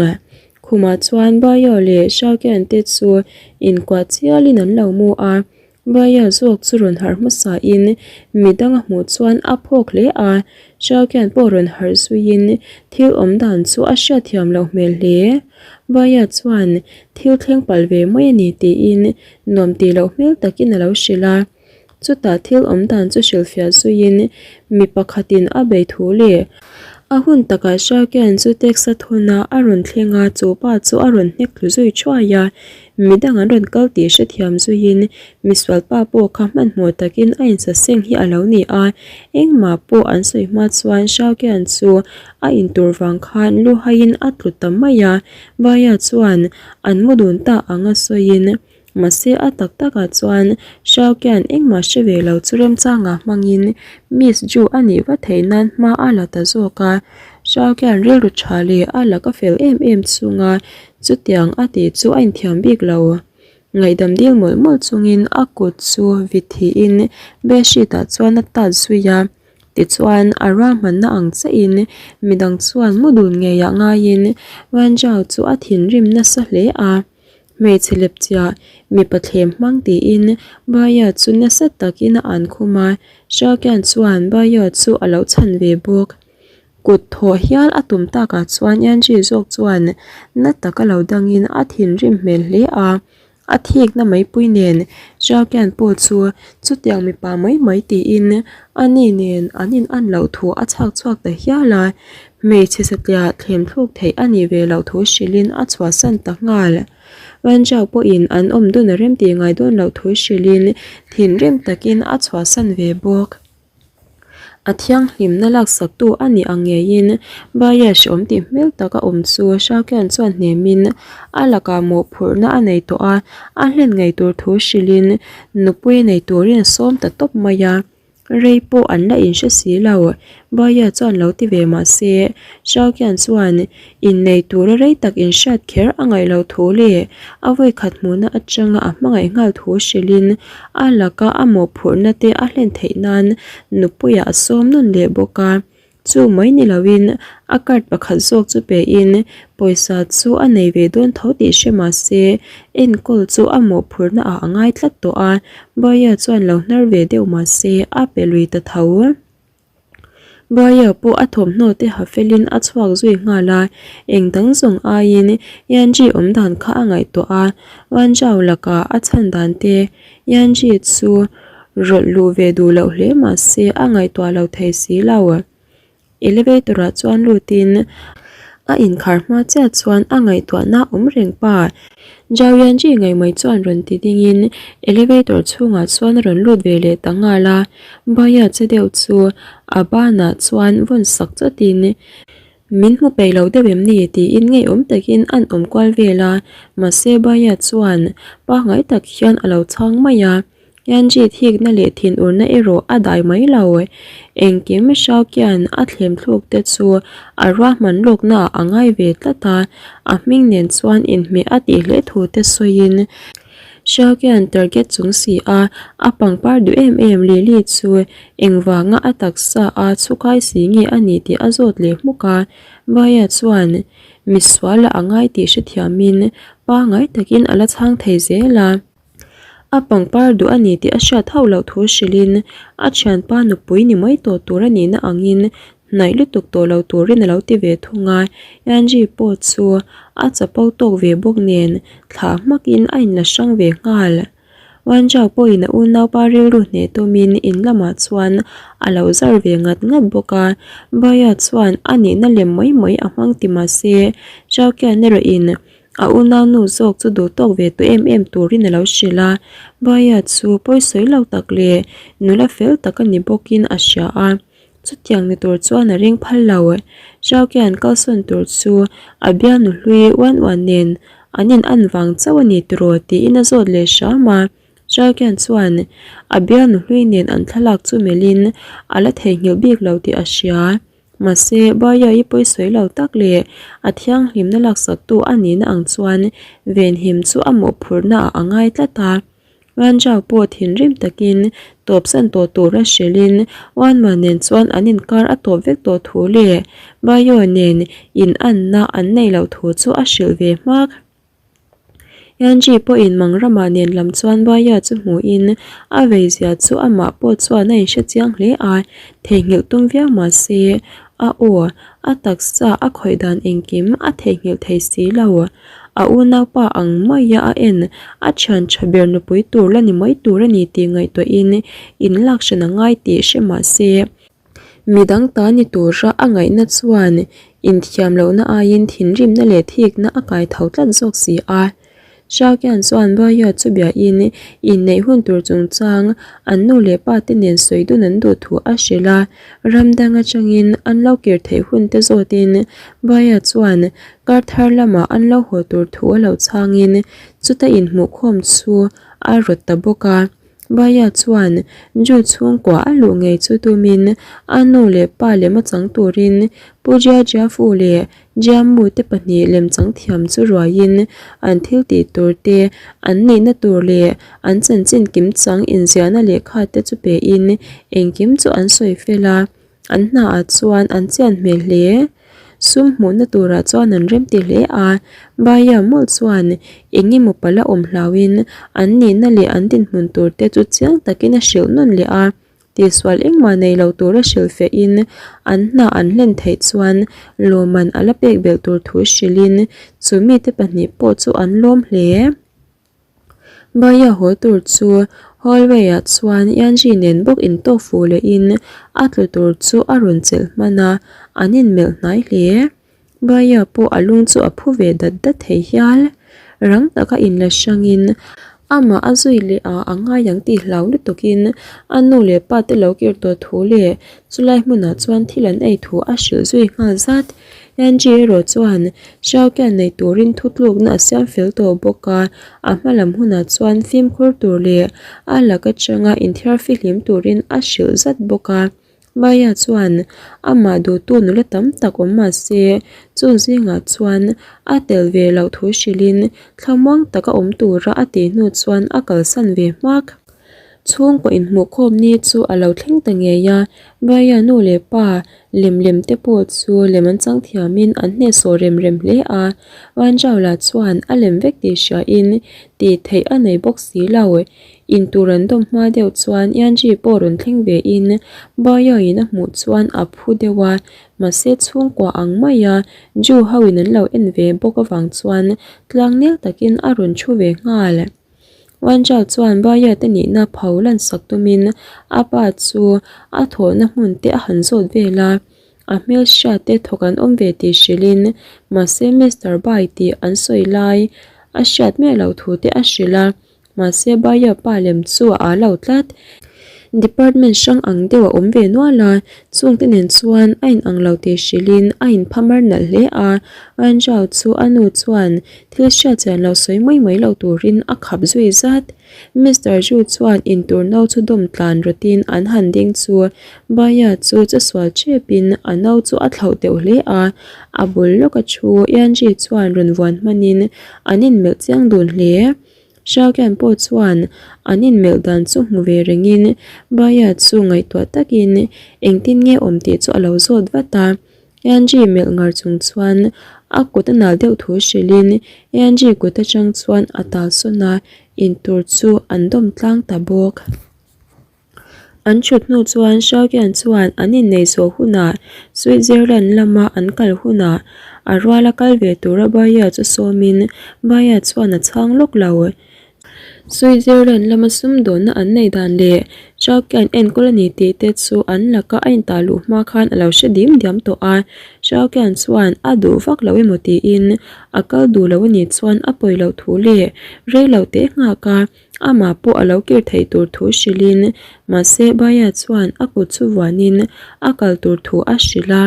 Khumah chuan Bayo leh Xiaoqian te chu inkuah chialin an lo mu a, Baia zawk chu rawn harh hmasa in midang a hmuh chuan a phawk hle a, Xiaoqian pawh rawn harh zuiin thil awm dan chu a hriatthiam loh hmel hle. Baia chuan thil thleng palh ve mai a ni tiin nuam tih loh hmel takin a lo hrilh a. Chutah thil awm dan chu hrilhfiah zuiin mi pakhatin a bei thu leh a hun takah Xiaoqian chu tax a thawn a, a rawn thleng a, chu pa chu a rawn hnek thlu zui thuai a. Midang an rawn kal tih hrethiam zuiin misual pa pawh kha hmanhmawh takin a insaseng hi a lo ni a, engmah pawh an sawi hma chuan Xiaoqian chu a intur vang khan lu haiin a tlu ta mai a, Baia chuan an mu dun ta ang a sawiin mahse a tak takah chuan Xiaoqian engmah hre ve lo chu remchangah hmangin Miss Ju a nih va theih nan hma a la ta zawk a, Xiaoqian rilru tha leh a laka fel em em chunga Chutiang a tih chu a inthiam bik lo. Ngaihdam dil mawlh mawlh chungin a kut chu vit thiin bedsheet ah chuan a tat zui a. Tichuan a ruahmanna ang chiahin midang chuan mu dun ngeiah ngaiin Wanzhao chu a thinrim nasa hle a. Hmeichhe lepchiah mipa thlem hmang tiin Baya chu nasa takin a an khum a, Xiaoqian chuan Baya chu a lo chhan ve bawk. Kut thawh hial a tum takah chuan Angie zawk chuan na taka lo dangin a thinrim hmel hle a, a thikna maipui nen Xiaoqian pawh chu chutiang mipa mai mai tiin ani nen an in an loh thu a chhak chhuak ta hial a, hmeichhe satliah thlem thluk theih a nih ve loh thu hrilhin a chhuahsan ta nghal. Wanzhao pawhin an awm dun a remti ngai dawn loh thu hrilhin thinrim takin a chhuahsan ve bawk. A thianghlimna laksaktu a nih ang ngeiin Bayesh awm tih hmel taka awm chu Xiaoqian chuan hnemin a lakah mawhphurhna a nei tawh a, a hlen ngei tur thu hrilhin nupui nei turin a sawm ta tawp mai a. Rei pawh an la inhre si lo. Baia chuan lo ti ve mah se, Xiaoqian chuan innei tura rei tak inhriat kher a ngaih loh thu leh a vawikhat hmuhna atanga a hmangaih nghal thu hrilhin a laka a mawhphurhna te a hlen theih nan nupuiah a sawm nawn leh bawk a. Chu mai ni loin a card pakhat zawk chu pein pawisa chu a nei ve dawn tho tih hre mah se enkawl chu a mawhphurhna ah a ngai tlat tawh a, Baia chuan lo hnar ve deuh mah se a pe lui ta tho. Baia pawh a thawmhnaw te ha felin a chhuak zui nghal a, eng dang zawng aiin Yanji awm dan kha a ngaihtuah a, Wanzhao lakah a chhan dan te Yanji chu rawlh luh ve duh loh hle mah se a ngaihtuah lo thei si lo. Elevator ah chuan lutin a inkhar hma chiah chuan a ngaihtuahna awm reng pa. Zhao Yanji ngaih mai chuan rawn ti dingin elevator chhungah chuan a rawn lut ve leh ta nghal a, Baya che deuh chu a banah chuan vawn sak chawtin Min hmu peih lo deuh em ni? tiin ngeiawm takin an awm kual vel a, mahse Baya chuan pangngai tak hian a lo chhang mai a. Yanji thikna leh thinurna erawh a dai mai lo. Engkim Xiaoqian a thlem thluk te chu a ruahman lawkna ah a ngai ve tlat a, a hming nen chuan inhmeh a tih hle thu te sawiin Xiaoqian target chung si a, a pangpar duh em em Lily chu engvanga a taksa a chhukai si nge a ni tih a zawt leh hmuk a. Baya chuan misual a ngai tih hrethiamin pangngai takin a la chhang thei zel a. A pangpar duh a ni tih a hriat hauh loh thu hrilhin a thianpa nupui ni mai tawh tur a nihna angin hnaih lutuk tawh lo turin a lo ti ve thung a. Angie pawh chu a chapo tawk ve bawk nen thlah hmakin a inla hrang ve nghal. Wanzhao pawhin a unaupa rilru hneh tumin in lamah chuan a lo zar ve ngat ngat bawk a. Baya chuan a nihna lem mai mai a hmang ti mah se Zhaoqian erawhin A unaunu zawk chu duh tawk ve tawh em em turin a lo hrilh a, Baya chu pawisawi lo tak leh nula fel tak a ni bawkin a hria a, chutiang ni tur chuan a ring phal lo. Xiaoqian kalsawn tur chu a bialnu hlui uan uan nen an in an vang chauh a ni tiraw tiin a zawt leh hram a, Xiaoqian chuan a bialnu hlui nen an thlalak chu melhin a la theihnghilh bik lo tih a hria. Mahse, Baia-i pawisawi lo tak leh a thianghlimna laksaktu a nihna ang chuan venhim chu a mawhphurhna ah a ngai tlat a. Ranjau pawh thinrim takin tawpsan tawh tura hrilhin Wanma nen chuan an inkar a tawp vek tawh thu leh Baio nen inanna an neih loh thu chu a hrilh ve hmak. Angie pawhin Mangrama nen lam chuan Baya chu hmuhin a veizia chu amah pawh chuan a inhre chiang hle a, theihnghilh tum viau mah se a aw, a taksa, a khawih dan engkim a theihnghilh thei si lo. A unaupa ang maia a en, a thian tha ber nupui tur la ni mai tur a ni tih ngaihtuahin inlak hran a ngai tih hre mah se, Midang ta ni tura a ngaihna chuan inthiam lohna aiin thinrimna leh thikna a kai tho tlat zawk si a. Xiaoqian chuan Baoyao chu biain inneih hun tur chungchang an nu leh pa te nen sawi dun an duh thu a hrilh a, ram dang atangin an lo kir theih hun te zawtin Baoyao chuan kar thar lamah an lo haw tur thu a lo chhangin chuta inhmuhkhawm chu a rawt ta bawk a. Baya chuan Ju chhungkua a luh ngei chu tumin a nu leh pa lem a chang turin Pu Jia Jiafu leh Jia Mu te pahnih lem chang thiam chu ruaiin an thil tih tur te, an nihna tur leh an chanchin kim chang inziahna lehkha te chu pein engkim chu an sawi fel a. An hnaah chuan an chian hmel hle. Sum hmuhna turah chuan an remti hle a, Baia mawlh chuan eng emaw pala awm hlauhin an nihna leh an dinhmun tur te chu chiang takin a hrilh nawn leh a, tihsual engmah nei lo tura hrilh fehin an hna an hlen theih chuan lawmman a la pek belh tur thu hrilhin chu mite pahnih pawh chu an lawm hle. Baia haw tur chu hallway ah chuan Yanji nen bawk intawk fuh lehin a tlu tur chu a rawn chelh hman a, an inmelh hnai hle. Baia pawh a lung chu a phu ve dat dat thei hial. Rang taka inla hrangin amah a zui leh a a ngai ang tih hlau lutukin a nu leh pa te lo kir tawh thu leh chulai hmunah chuan thil an ei thu a hrilh zui nghal zat. Angie erawh chuan Xiaoqian nei turin thutlukna a siam fel tawh bawk a, a hma lam hunah chuan fimkhur tur leh a lak atanga inthiar fihlim turin a hrilh zat bawk a. Maya chuan amah duhtu nula tam tak awm mah se, chung zingah chuan a tel ve loh thu hrilhin thlamuang taka awm tura a tih hnu chuan a kalsan ve hmak. Chhungkaw inhmuhkhawm ni chu a lo thleng ta ngei a, Maya nu leh pa lem lem te pawh chu lem an chang thiamin an hnehsawh rem rem hle a, Vanjaula chuan a lem vek tih hriain tih theih a nei bawk si lo. In tur an dawm hma deuh chuan Yanji pawh rawn thleng ve in Baoyao in a hmuh chuan a phu deuh a, mahse chhungkua ang maia Ju ho in an lo en ve bawk avang chuan tlangnel takin a rawn thu ve nghal. Wanzhao chuan Baoyao te nihna pho lansak tumin a pa chu a thawhna hmun te a han zawt vel a, a hmelhriat te thawk an awm ve tih hrilhin mahse Mister Bai tih an sawi lai a hriat miah loh thu te a hrilh a. Mahse Baia pa lem chu a aa lo tlat. Department hrang ang deuh a awm ve nual a, chungte nen chuan a inang lo tih hrilhin a inphamar nalh hle a. Ranjau chu a nu chuan thil hriatchian lo sawi mai mai lo turin a khap zui zat. Mister Ju chuan intur no chu dawm tlan rawtin an han ding chu Baia chu chesual tepin a no chu a thlauh deuh hle a. A bul lawka thu Yanji chuan rawn vuan hmanin an inmelh chiang dun hle. Xiaoqian pawh chuan an inmelh dan chu hmu ve rengin Baya chu ngaihtuah takin engtin nge awm tih chu a lo zawt vat a. Angie melh ngar chung chuan a kut a nal deuh thu hrilhin Angie kut atang chuan a talsawn a, intur chu an dawm tlang ta bawk. An thut hnu chuan Xiaoqian chuan an inneih zawh hunah Switzerland lama an kal hunah a ruala kal ve tura Baya chu sawmin Baya chuan a chhang lawk lo. Switzerland lama sumdawnna an neih dan leh Xiaoqian enkawl a ni tih te chu an laka a intah luh hma khan a lo hre dim diam tawh a. Xiaoqian chuan a duh vak lo emaw tiin a kal duh lo a nih chuan a pawi loh thu leh rei lo teh nghak a. Amah pawh a lo kir theih tur thu hrilhin, mahse Baya chuan a kut chu vuanin a kal tur thu a hrilh a.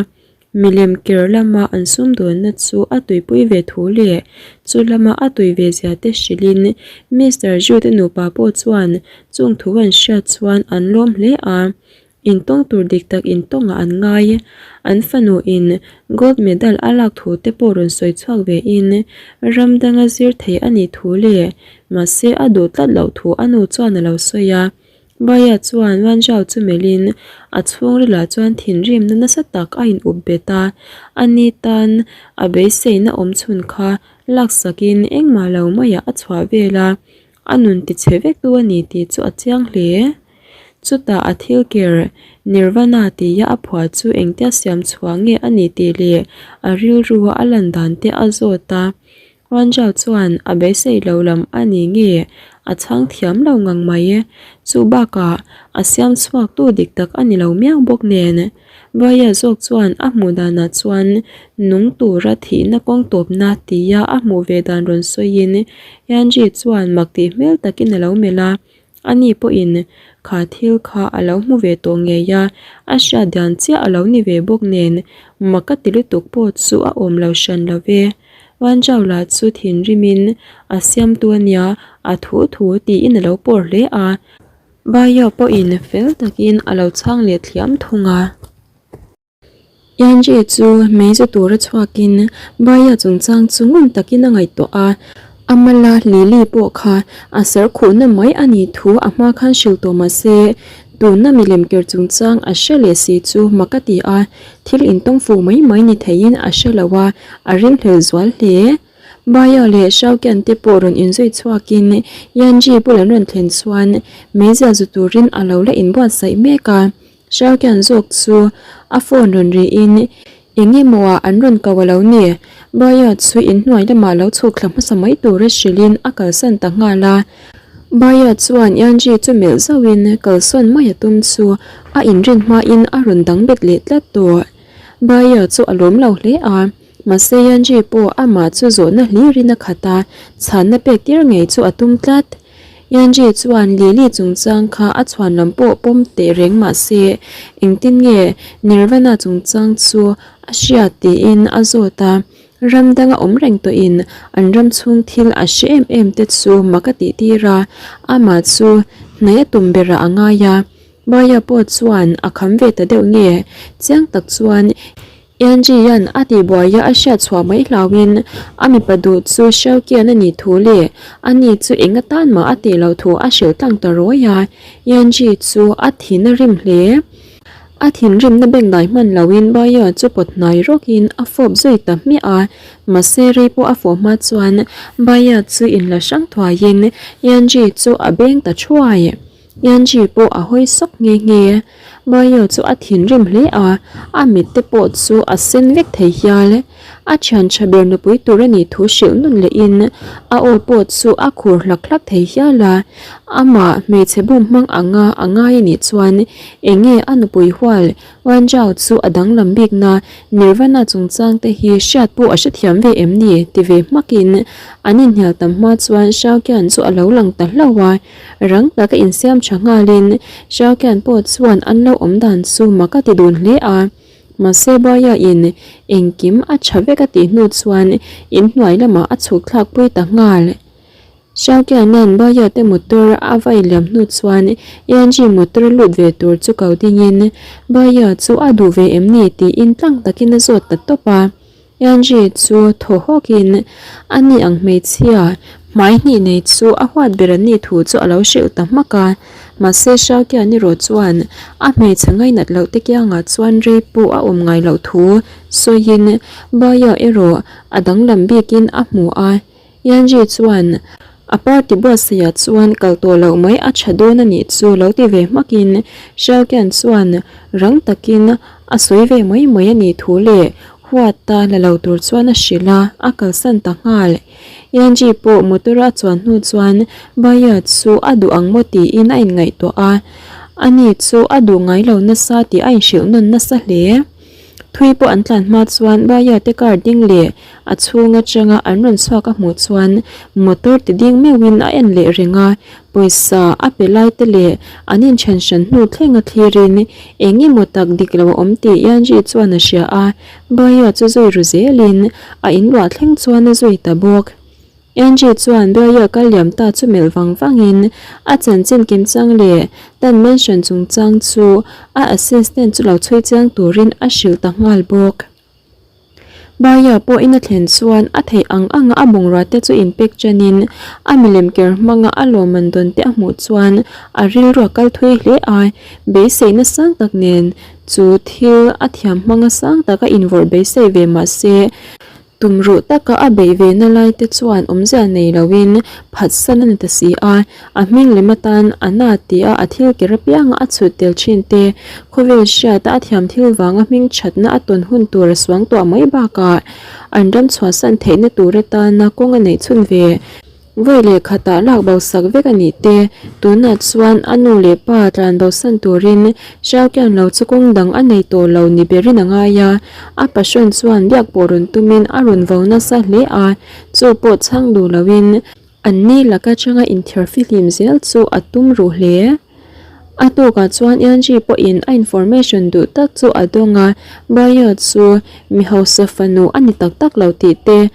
Milem ker lama an sumdawnna chu a tuipui ve thu leh chu lama a tui ve zia te hrilhin Mister Zhu te nupa pawh chuan chung thu an hriat chuan an lawm hle a. Intawng tur dik tak intawngah an ngai. An fanu in gold medal a lak thu te pawh rawn sawi chhuak ve in ram danga zir thei a nih thu leh mahse a duh tlat loh thu a nu chuan a lo sawi a. Baya chuan Wanzhao chu melh in a chhungrilah chuan thinrimna nasa tak a in up bet a, a ni tan a beiseina awm chhun kha laksak in engmah lo maiah a chhuah vel a, a nun tichhe vek tu a ni tih chu a chiang hle. Chutah a thil ker Nirvana tia a phuah chu engtia siam chhuah nge a ni tih leh a rilrua a lan dan te a zawt a. Wanzhao chuan a beisei lo lam a ni nge a chhang thiam lo ngang mai. Chu bakah a siam chhuak tu dik tak a ni lo miau bawk nen. Baya zawk chuan a hmuh danah chuan nung tura thihna kawng tawpna tia a hmuh ve dan rawn sawiin Yanji chuan mak tih hmel takin a lo melh a. Ani pawhin kha thil kha a lo hmu ve tawh ngei a, a hriat dan chiah a lo ni ve bawk nen mak a ti lutuk pawh chu a awm lo hran lo ve. Wanzhao lah chu thinrimin a siamtu a nia, a thu thu tiin a lo pawr hle a. Baio pawhin fel takin a lo chhang leh thliam thung a. Angie chu hmeichhe tura chhuakin Baya chungchang chu ngun takin a ngaihtuah a, a mala Lily pawh kha a ser khuhna mai a nih thu a hma khan hrilh tawh mah se, tuna milem ker chungchang a hre leh si chu mak a ti a, thil intawng fuh mai mai ni theiin a hre lo a, a ringhlel zual hle. Baya leh Xiaoqian te pawh rawn inzui chhuakin Yanji bul an rawn thlen chuan meizial zu turin a lo la inbuatsaih mek a. Xiaoqian zawk chu a phone rawn rihin eng emaw ah an rawn ko a lo ni. Baya chu inhnuai lamah lo chhuk thla hmasa mai tura hrilhin a kalsan ta nghal a. Baya chuan Yanji chu melh zauhin kalsawn mai a tum chu a inrin hmain a rawn dang bet leh tlat tawh. Baya chu a lawm lo hle a. Mahse Yanji pawh amah chu zawhna hlirin a khat a, chhanna pek tir ngei chu a tum tlat. Yanji chuan Lily chungchang kha a chhuan lam pawh pawm teh reng mah se, engtin nge Nirvana chungchang chu a hriat tiin a zawt a. Ram danga awm reng tawhin an ram chhung thil a hre em em te chu mak a tih tir a, amah chu hnaih a tum berah a ngai a. Maya pawh chuan a kham ve ta deuh nge? Chiang tak chuan Angie-a'n a tihbuaia a hriat chhuah mai hlauhin a mipa duh chu Xiaoqian a nih thu leh ani chu eng atan mah a tih loh thu a hrilh tlang ta rawi a. Angie chu a thin a rim hle. A thinrimna bengdai hman loin Maya chu pawt hnai rawkin a fawp zui ta hmiah a. Mahse rei pawh a fawh hma chuan Maya chu inla hrang thuaiin Angie chu a beng ta thuai. Yanji pawh a hawi sawk nghe nghe. Bayo chu a thinrim hle a, a mit te pawh chu a sen vek thei hial. A thian tha ber nupui tur a nih thu hrilh nun lehin a aw pawh chu a khur hlak hlak thei hial a. Amah hmeichhe bum hmang anga a ngai a nih chuan eng nge a nupui hual Wanzhao chu a danglam bikna Nirvana chungchang te hi hriat pawh a hrethiam ve em ni? ti ve hmakin an inhnial tam hma chuan Xiaoqian chu a lo lang ta hlauh a. Rang taka insiam tha nghalin Xiaoqian pawh chuan an lo awm dan chu mak a ti dun hle a. Mahse Baya in engkim a tha vek a tih hnu chuan inhnuai lamah a chhuk thlak pui ta nghal. Xiaoqiana'n Baya te motor a vai liam hnu chuan Yanji motor lut ve tur chu ko dingin Baya chu a duh ve em ni tiin tlang takin a zawt ta tawp a. Angie chu thaw hawkin a ni ang hmeichhia hmai hnih nei chu a huat ber an nih thu chu a lo hrilh ta hmak a. Mahse Xiaoqian erawh chuan a hmeichhe ngainat loh te kiangah chuan rei pawh a awm ngai loh thu sawiin Baia erawh a danglam bikin a hmu a. Yanji chuan a party buatsaihah chuan kal tawh loh mai a tha dawn a nih chu lo ti ve hmakin Xiaoqian chuan rang takin a sawi ve mai mai a nih thu leh huat ta la lo tur chuan a hrilh a, a kalsan ta nghal. Yanji pawh motor a chuan hnu chuan Baya chu a duh ang maw tiin a inngaihtuah a, ani chu a duh ngai lo nasa tih a inhrilh nawn nasa hle. Thui pawh an tlan hma chuan Baya te car ding leh a chhung atanga an rawn chhuak a hmuh chuan motor ti ding meuhin a en leh reng a, pawisa a pe lai te leh an inthen hran hnu thleng a thlirin eng emaw tak dik lo a awm tih Yanji chuan a hria a, Baya chu zui ru zelin a inluah thleng chuan a zui ta bawk. Angie chuan Baya kal liam ta chu melh vang vangin a chanchin kimchang leh Dan Mansion chungchang chu a assistant chu lo chhui chiang turin a hrilh ta nghal bawk. Baya pawh in a thlen chuan a theih ang anga a bungrua te chu inpek chanin a milem ker hmanga a lawmman dawn te a hmuh chuan a rilru a kal thui hle a, beiseina sang tak nen chu thil a thiam hmanga sang taka invawrh beisei ve mah se Tumruh taka a beih ve na lai te chuan awmzia nei loin phatsan a ni ta si a, a hming lem atan a na tia a thil ker apianga a chhut tel thin te, khawvel hriata a thiam thil vanga hming thatna a tawn hun tur a suang tuah mai bakah an ram chhuahsan theihna tur atana kawng a neih chhun ve. Vawi leh khatah lak bo sak vek a nih te, tunah chuan a nu leh pa tlan bosan turin Xiaoqian lo chu kawng dang a nei tawh lo ni berin a ngai a, a passion chuan biak pawh rawn tumin a rawn vo nasa hle a, chu pawh chhang duh loin an ni laka changa inthiar fihlim zel chu a tum ruh hle. A tukah chuan Angie pawhin a information duh tak chu a dawng a, Bayo chu mi hausa fanu a ni tak tak lo tih te,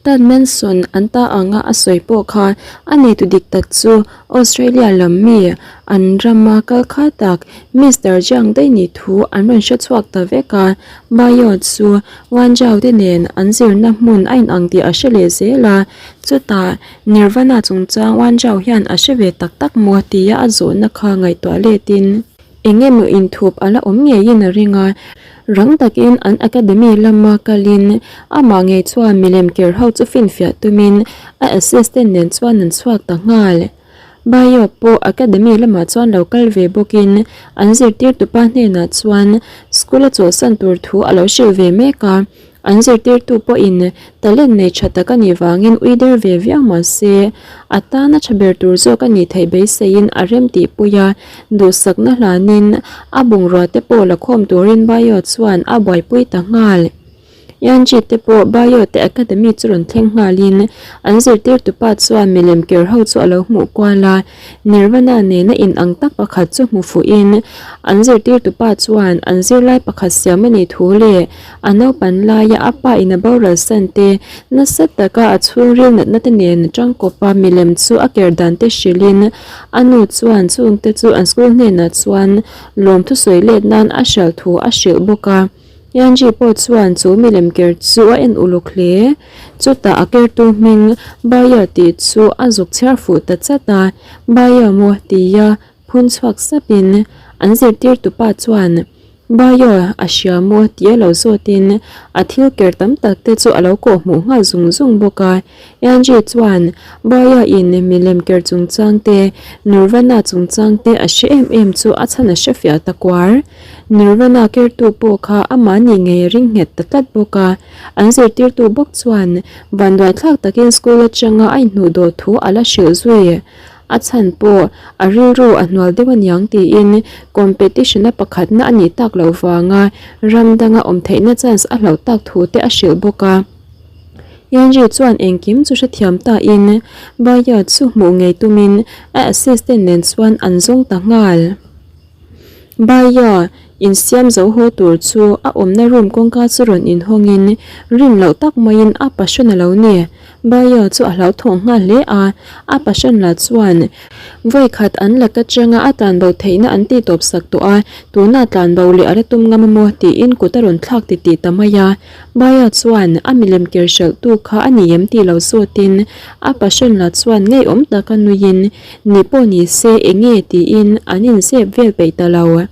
Tad Manson an ta anga a sawi pawh kha a neitu dik tak chu Australia lam mi an rama kal kha tak Mister Jiang daih nih thu an rawn hre chhuak ta vek a, Bayo chu Wanzhou te nen an zirna hmun a inang tih a hre leh zel a, chutah Nirvana chungchang Wanzhou hian a hre ve tak tak maw tia a zawhna kha ngaihtuah letin eng emaw inthup a la awm ngeiin a ring a. Rang takin an academy lama kalin amah ngei chuan milem ker ho chu finfiah tumin a assistant nen chuan an chhuak ta nghal. Bayo pawh academy lamah chuan lo kal ve bawkin an zirtirtupa hnenah chuan school a chawlhsan tur thu a lo hrilh ve mek a. An zirtirtu pawhin talent nei tha tak a nih vangin ui der ve viau mah se, a tana tha ber tur zawk a nih theih beiseiin a rem tih pui a, duhsakna hlanin a bungrua te pawh la khawm turin Bayo chuan a buaipui ta nghal. Yanji te pawh Bio te Academy chu rawn thleng nghalin an zirtirtupa chuan milem ker ho chu a lo hmuh kual a, Nirvana nena in ang tak pakhat chu hmu fuhin an zirtirtupa chuan an zirlai pakhat siam a nih thu leh a naupan laia a pa in a boral san te nasa taka a chhungril natna te nen a tangkawp a milem chu a ker dan te hrilhin a nu chuan chungte chu an school hnenah chuan lawmthu sawi let nan a hrial thu a hrilh bawk a. Yanji pawh chuan chu milem ker chu a en uluk hle. Chutah a kertu hming Baya tih chu a zuk chhiar fuh ta chat a, Baya maw tia phun chhuak sapin an zirtirtupa chuan Baya a hria maw tia lo zawtin a thil ker tam tak te chu a lo kawh hmuh nghal zung zung bawk a. Yanji chuan Baya in milem ker chungchang te, Nirvana chungchang te a hre em em chu a chhan a hrefiah ta kuar. Nirvana kertu pawh kha amah nih ngei a ring nghet ta tlat bawk a, an zirtirtu bawk chuan vanduaithlak takin school atanga a inhnuhdawh thu a la hrilh zui. A chhan pawh a rilru a hnual deuh aniang tiin competition-a pakhatna a nih tak loh vanga ram danga awm theihna chance a hlauh tak thu te a hrilh bawk a. Yanji chuan engkim chu hrethiam tain Baya chu hmuh ngei tumin a assistant nen chuan an zawng ta nghal. Baia insiam zo haw tur chu a awmna room kawngka chu rawn inhawngin rin loh tak maiin a passion a lo ni. Baia chu a hlauthawng nghal hle a, a passion lah chuan vawikhat an lak atanga a tlanbo theihna an tih tawp sak tawh a, tunah tlanbo leh a la tum ngam a maw tiin kut a rawn thlak titih ta mai a. Baia chuan a milem ker hralhtu kha a ni em tih lo zawtin a passion lah chuan ngeiawm taka nuiin Ni pawh ni se eng nge tiin an inzep vel peih ta lo.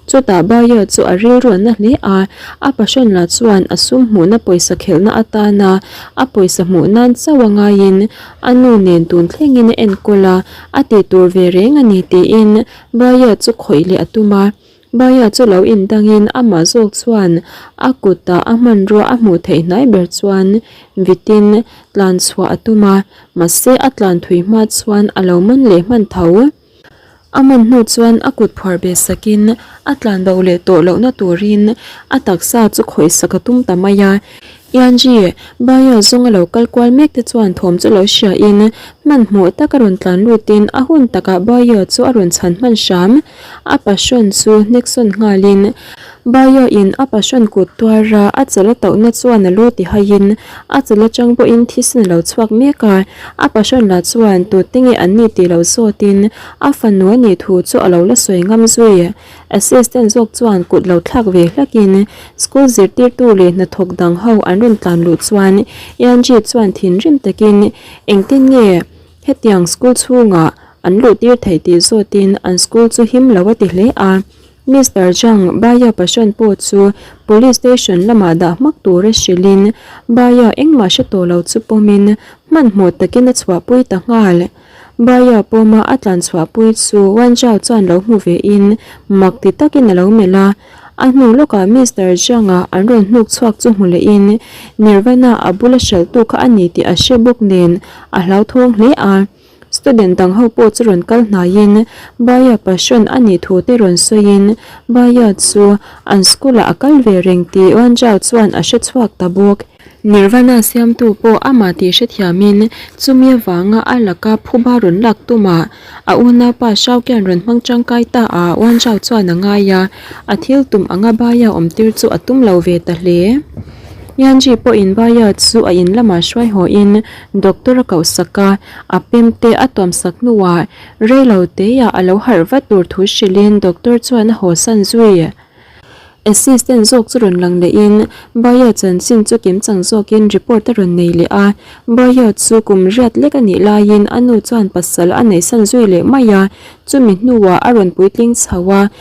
Chutah Baia chu a rilruanna hle a, a passion lah chuan a sum hmuhna pawisa khelhna atana a pawisa hmuh nan chauh a ngaiin a nu nen tun thlengin a enkawl a, a ti tur ve reng a ni tiin Baia chu khawih leh a tum a. Baia chu lo indangin amah zawk chuan a kutah a hmanrua a hmuh theih hnai ber chuan vitin tlan chhuah a tum a, mahse a tlan thui hma chuan a lo man leh hman tho. A man hnu chuan a kut phuar be sakin a tlan bo leh tawh lohna turin a taksa chu khawih sak a tum ta mai a. Yanji, Baia zawnga lo kal kual mek te chuan thawm chu lo hria in hmanhmawh taka rawn tlan lutin a hun takah Baia chu a rawn chhan hman hram. A passion chu hneksawn nghalin Baia in a passion kut tuara a chal a tauhna chuan a lu ti haiin a chal atang pawhin thisen a lo chhuak mek a, a passion lah chuan tute nge an ni tih lo zawtin a fanu a nih thu chu a lo la sawi ngam zui. Assistant zawk chuan kut lo thlak ve hlakin school zirtirtu leh hnathawk dang ho an rawn tlan luh chuan Yanji chuan thinrim takin engtin nge Hetiang school chhungah an luh tir theih tih zawtin an school chu him lo a ti hle a. Mister Zhang, Baya Passion pawh chu Police Station lamah dah hmak tura hrilhin Baya engmah hre tawh lo chu pawmin hmanhmawh takin a chhuahpui ta nghal. Baya pawma a tlan chhuahpui chu Wan Zhao chuan lo hmu vein mak ti takin a lo melh a. A hnu lawkah Mister Zhang-a an rawn hnuk chhuak chu hmu lehin Nirvana a bula hralhtu kha a ni tih a hre bawk nen a hlauthawng hle a. Student dang ho pawh chu rawn kal hnaiin Baya passion a nih thu te rawn sawiin Baya chu an school-ah a kal ve reng tih Wan Zhao chuan a hre chhuak ta bawk. Nirvana siamtu pawh amah tih hrethiamin chumi avanga a laka phuba rawn lak tumah a unaupa Shaukian rawn hmang tangkai ta a Wan Zhao chuan a ngai a, a thil tum anga Baya awmtir chu a tum lo ve ta hle. Yanji pawhin Baya chu a in lamah hruai hawhin doctor a koh sak a, a pem te a tuam sak hnuah reilo teiah a lo harh vat tur thu hrilhin doctor chuan a hawsan zui. Assistant zawk chu rawn lang lehin Baya chanchin chu kimchang zawkin report a rawn nei leh a, Baya chu kum riat lek a nih laiin a nu chuan pasal a neihsan zui leh mai a, chumi hnuah a rawn puitling chho a,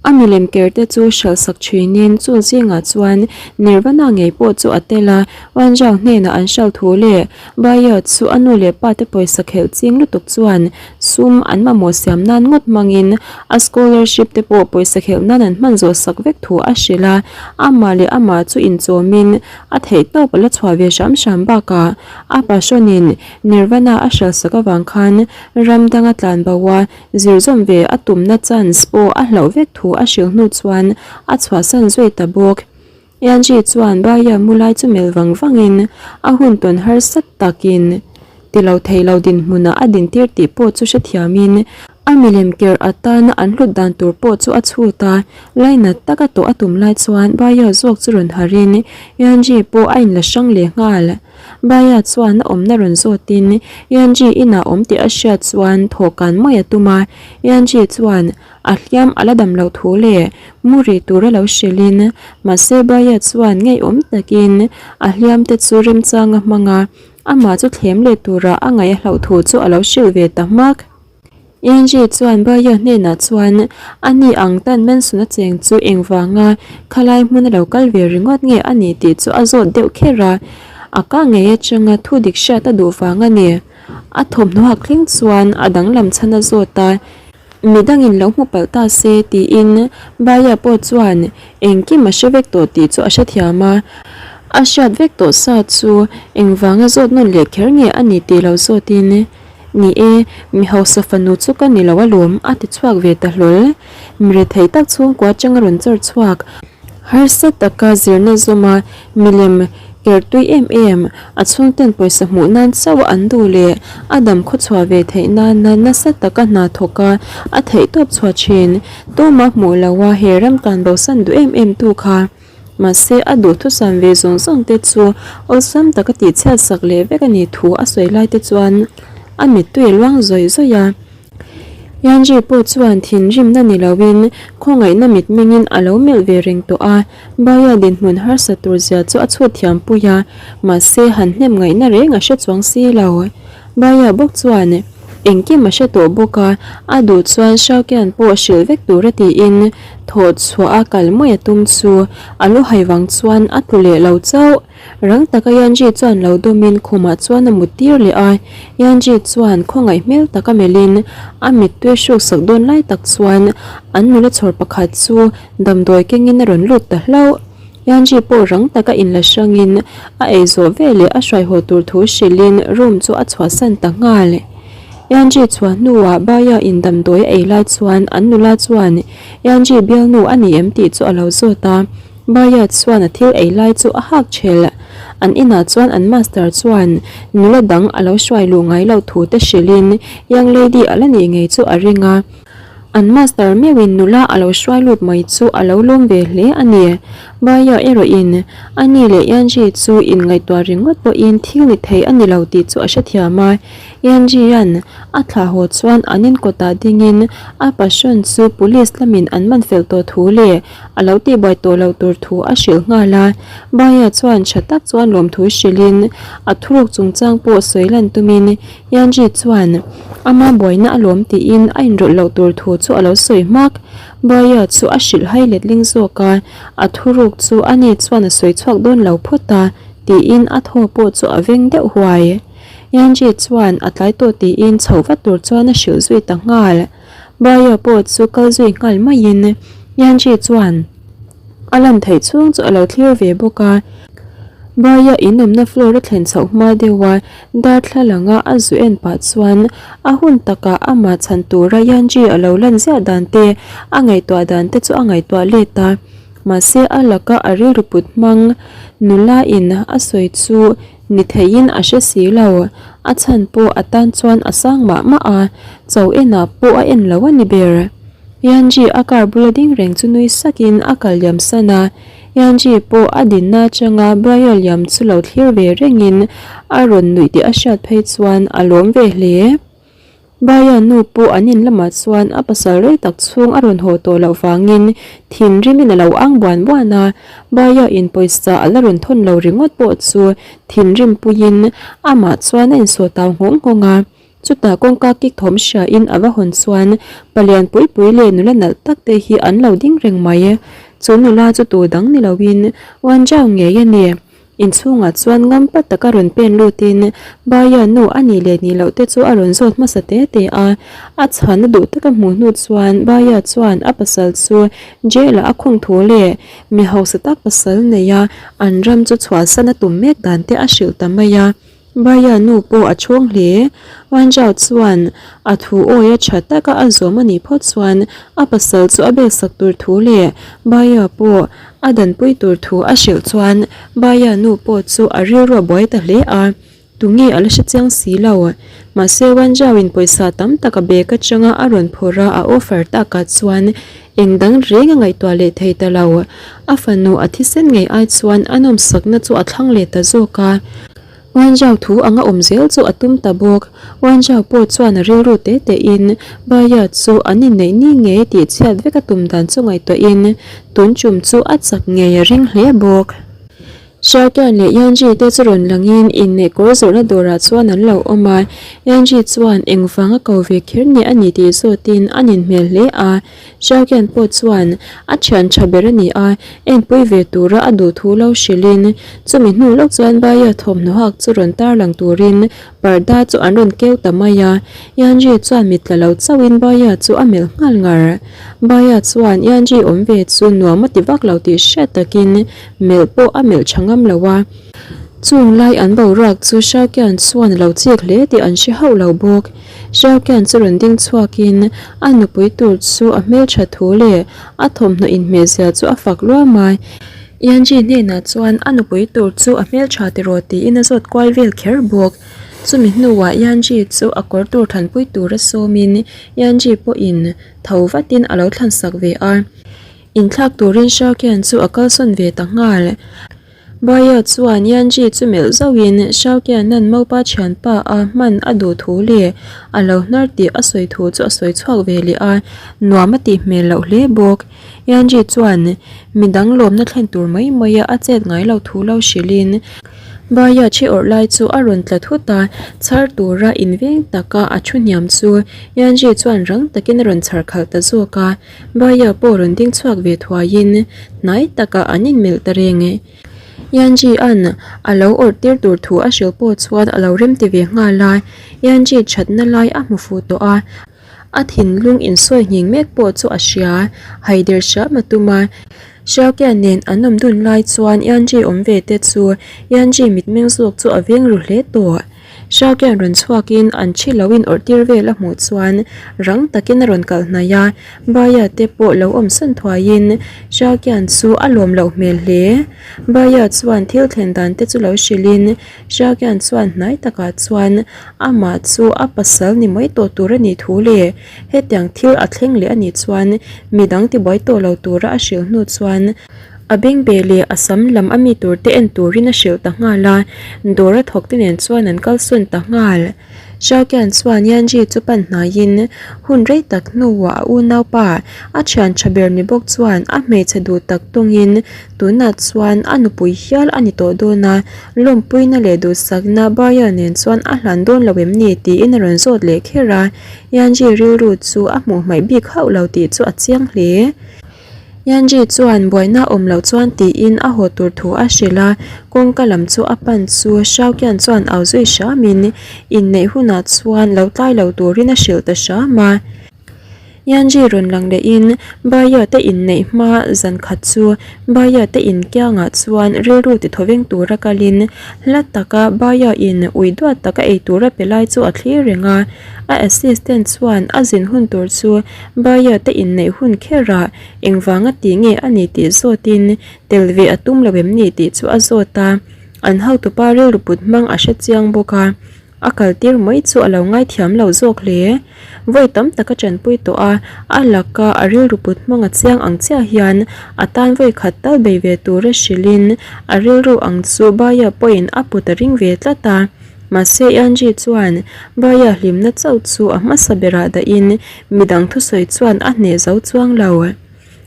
a milem ker te chu hralh sak thinin chung zingah chuan Nirvana ngei pawh chu a tel a, Wanzhao hnenah an hralh thu leh Baya chu a nu leh pa te pawisa khelh ching lutuk chuan Sum an mamawh siam nan ngawt hmangin a scholarship te pawh pawisa khelh nan an hman zawh sak vek thu a hrilh a, amah leh amah chu inchawmin a theihtawp a la chhuah ve hram hram bakah a passion-in Nirvana a hrilh sak avang khan ram danga tlan bo a zir zawm ve a tumna chance pawh a hlauh vek thu a hrilh hnu chuan a chhuahsan zui ta bawk. Yanji chuan Baya mu lai chu melh vang vangin a hun tawn harsa takin ti lo thei lo dinhmunah a dintir tih pawh chu hrethiamin a milem ker atana an hlut dan tur pawh chu a chhut a, lainat taka tawh a tum lai chuan Baya zawk chu rawn harhin Yanji pawh a inla hrang leh nghal. Baya chuan a awmna rawn zawtin Yanji inah awm tih a hriat chuan thawhkan mai a tum a, Yanji chuan A hliam a la dam loh thu leh mu rih tura lo hrilhin mahse Baya chuan ngeiawm takin a hliam te chu remchang a hmang a, amah chu thlem leh tura a ngaih a hlauh thu chu a lo hrilh ve ta hmak. Angie chuan Baya hnenah chuan a ni ang tan Manson a cheng chu engvanga khalai hmun a lo kal ve ringawt nge a ni tih chu a zawt deuh kher a, a ka ngei atanga thu dik hriat a duh vang a ni. A thawmhnaw hak thleng chuan a danglam chhan a zawt a. Midangin lo hmu palh ta se tiin Baya pawh chuan engkim a hre vek tawh tih chu a hrethiam a, a hriat vek tawh sa chu engvanga zawt nawn leh kher nge a ni tih lo zawtin, Ni e, mi hausa fanu chu ka ni lo alawm a ti chhuak ve ta hlawl. Mi rethei tak chhungkua atanga rawn chawr chhuak. Harsa taka zirna zawma milem kertui em em, a chhungten pawisa hmuh nan chauh an duh leh a dam khawchhuah ve theih nana nasa taka hna thawk a, a theihtawp chhuah thin. Tawma hmuh loha he ram tlan bosan duh em em tu kha. Mahse a duhthusam ve zawng zawng te chu awlsam taka tihchhiat sak leh vek a nih thu a sawi lai te chuan a mittui a luang zawih zawih a. Yanji pawh chuan thinrimna ni loin khawngaihna mitmengin a lo melh ve reng tawh a, Baya dinhmun harsa tur zia chu a chhut thiam pui a, mahse han hnem ngaihna reng a hre chuang si lo. Baya bawk chuan engkim a hre tawh bawk a, a duh chuan Shaukian pawh hrilh vek tur a tiin thawh chhuah a kal mai a tum chu a lu hai vang chuan a tlu leh lo chauh. Rang taka Yanji chuan lo dawmin khumah chuan a mut tir leh a, Yanji chuan khawngaih hmel taka melhin a mittui hruk sak dawn lai tak chuan an nula chhawr pakhat chu damdawi kengin a rawn lut ta hlauh. Yanji pawh rang taka inla hrangin a ei zawh veleh a hruai haw tur thu hrilhin room chu a chhuahsan ta nghal. Yanji chhuah hnuah Baya in damdawi a ei lai chuan an nula chuan Yanji bialnu a ni em tih chu a lo zawt a. Baya chuan a thil ei lai chu a hak ṭhel. An inah chuan an master chuan nula dang a lo hruai luh ngai loh thu te hrilhin young lady a la nih ngei chu a ring a. An master meuhin nula a lo hruai lut mai chu a lo lawm ve hle a ni. Baya erawhin a ni leh Yanji chu inngaihtuah ringawt pawhin thil ni thei a ni lo tih chu a hrethiam a. Yanji-a'n a thlah haw chuan an inkawtah dingin a passion chu police lamin an man fel tawh thu leh A lo tihbuai tawh loh tur thu a hrilh nghal a, Baya chuan tha tak chuan lawmthu hrilhin a thuruk chungchang pawh sawi lan tumin Yanji chuan ama buaina a lawm tiin a inrawlh loh tur thu chu a lo sawi hmak. Baya chu a hrilh hai letling zawk a, a thuruk chu ani chuan a sawi chhuak dawn lo phawt a tiin a thaw pawh chu a veng deuh huai. Yanji chuan a tlai tawh tiin chhoh vat tur chuan a hrilh zui ta nghal. Baya pawh chu kal zui nghal maiin Yanji chuan a lan theih chhung chu a lo thlir ve bawk a. Baya in awmna floor a thlen chhoh hma deuh a, darthlalang a a zu en pah chuan a hun takah amah chhan tura Yanji a lo lan ziah dan te, a ngaihtuah dan te chu a ngaihtuah let a. Mahse a laka a rilru put hmang nula in a sawi chu Ni theiin a hre si lo, a chhan pawh a tan chuan a sang mah mah a, cho enah pawh a en lo a ni ber. Yanji a car bula ding reng chu nui sakin a kal liam san a, Yanji pawh a dinna atanga Briar liam chu lo thlir ve rengin a rawn nuih tih a hriat phei chuan a lawm ve hle. Baya nu pawh an in lamah chuan a pasal rei tak chhung a rawn haw tawh loh vangin thinrimin a lo ang buan buan a, Baya in pawisa a la rawn thawn lo ringawt pawh chu thinrim puiin amah chuan a insawh tau nghawng nghawng a. Chutah kawngka kik thawm hriain a va hawn chuan palian pui pui leh nula nalh tak te hi an lo ding reng mai. Chu nula chu tu dang ni loin Wanjao ngei a ni. Inchhungah chuan ngam pat taka rawn pen lutin Baya nu a nih leh nih loh te chu a rawn zawt hmasa te te a. A chhana duh taka hmuh hnu chuan Baya chuan a pasal chu jail ah a khung thu leh mi hausa tak pasal nei a an ram chu chhuahsan a tum mek dan te a hrilh ta mai a. Baya nu pawh a chhawng hle. Wanzhao chuan a thu awia tha taka a zawm a nih phawt chuan a pasal chu a biaksak tur thu leh Baya pawh a danpui tur thu a hrilh chuan Baya nu pawh chu a rilru a buai ta hle a. Tunge a la hre chiang si lo. Mahse Wanzhao in pawisa tam tak a bag atanga a rawn phawrh a, a offer takah chuan eng dang reng a ngaihtuah leh thei ta lo. A fanu a thisen ngei ai chuan a nawmsakna chu a thlang leh ta zawk a. Wanzhao thu anga awm zel chu a tum ta bawk. Wanzhao pawh chuan a rilru te te in Baya chu an inneih ni ngei tih chhiat vek a tum dan chu ngaihtuah in tun tum chu a chak ngei a ring hle bawk. Sharkian leh Yanji te chu rawn langin inneih kawr zawrhna dawrah chuan an lo awm a, Yanji chuan engvang a ko ve kher nge a ni tih zawtin a nin hmel hle a, Sharkian pawh chuan a thian tha ber a ni a, enpui ve tura a duh thu lo hrilhin chumi hnu lawk chuan Baia thawmhnaw hak chu rawn tarlang turin parda chu an rawn keu ta mai a, Yanji chuan mit tla lo chauhin Baia chu a melh nghal ngar. Baia chuan Yanji awm ve chu nuam a ti vak lo tih hriat takin Melh pawh a melh tha ngam lo a, chung lai an boruak chu Sharkian chuan a lo chik hle tih an hre hauh lo bawk. Sharkian chu rawn ding chhuakin a nupui tur chu a hmeltha thu leh a thawmhnaw inhmeh zia chu a fak luam a. Yanji hnenah chuan a nupui tur chu a hmeltha tiraw tiin a zawt kual vel kher bawk. Chumi hnuah Yanji chu a kawr tur thanpui tura sawmin Yanji pawhin tho vatin a lo thlansak ve a. Inthlak turin Shaoqian chu a kalsawn ve ta nghal. Baya chuan Yanji chu melh zauhin Shaoqian-a'n Maupa thianpa a hman a duh thu leh a lo hnar tih a sawi thu chu a sawi chhuak ve leh a, nuam a tih hmel loh hle bawk. Yanji chuan midang lawmna thlen tur mai maia a chet ngai lo thu lo hrilhin Baya thi awrh lai chu a rawn tla thut a, chhar tura inveng taka a thu hniam chu Yanji chuan rang takin a rawn chhar khalh ta zawk a. Baya pawh rawn ding chhuak ve thuaiin hnai takah an inmelh ta reng e. Yanji-a'n a lo awrh tir tur thu a hrilh pawh chuan a lo remti ve nghal a, Yanji thatna lai a hmu fuh tawh a, a thinlung insawi nghing mek pawh chu a hria, haider hram a tum a. Xiaoqian nen an awm dun lai chuan Yanji awm ve te chu Yanji mitmeng zawk chu a veng ru hle tawh. Hriakian rawn chhuakin an thi lo in awrh tir vel a hmuh chuan rang takin a rawn kalh hnaih a, Baya te pawh lo awm sawn thuaiin Hriakian chu a lawm loh hmel hle. Baya chuan thil thlen dan te chu lo hrilhin Hriakian chuan hnai takah chuan amah chu a pasal ni mai tawh tur a nih thu leh hetiang thil a thleng leh a nih chuan midang tibuai tawh lo tura a hrilh hnu chuan A bengbeh leh a sam lam a mi tur te en turin a hrilh ta nghal a, dawr a thawk te nen chuan an kalsawn ta nghal. Xiaoqian chuan Yanji chu pan hnaiin hun rei tak hnuah a unaupa a thian tha ber ni bawk chuan a hmeichhe duh tak tawngin tunah chuan a nupui hial a ni tawh dawn a, lawmpuina leh duhsakna Baya nen chuan a hlan dawn lo em ni tiin a rawn zawt leh kher a, Yanji rilru chu a hmuh hmaih bik hauh lo tih chu a chiang hle. Yanji chuan buaina awm loh chuan tiin a haw tur thu a hrilh a, kawngka lam chu a pan chu Xiaoqian chuan au zui hramin inneih hunah chuan lo tlai lo turin a hrilh ta hram a. Yanji rawn lang lehin Baya te inneih hma zan khat chu Baya te inkiangah chuan rilru ti thawveng tura kalin hla taka Baya in ui duat taka ei tura pe lai chu a thlir reng a, a assistant chuan a zin hun tur chu Baya te inneih hun kherah engvanga tih nge a ni tih zawtin tel ve a tum lo em ni tih chu a zawt a, an hotupa rilru put hmang a hre chiang bawk a, a kal tir mai chu a lo ngaithiam lo zawk hle. Vawi tam tak a tanpui tawh a, a laka a rilru put hmang a chiang ang chiah hian a tan vawi khat tal bei ve tura hrilhin a rilru ang chu Baya pawhin a put a ring ve tlat a. Mahse Angie chuan Baya hlimna chauh chu a hmasa berah dahin midang thusawi chuan a hneh zo chuang lo.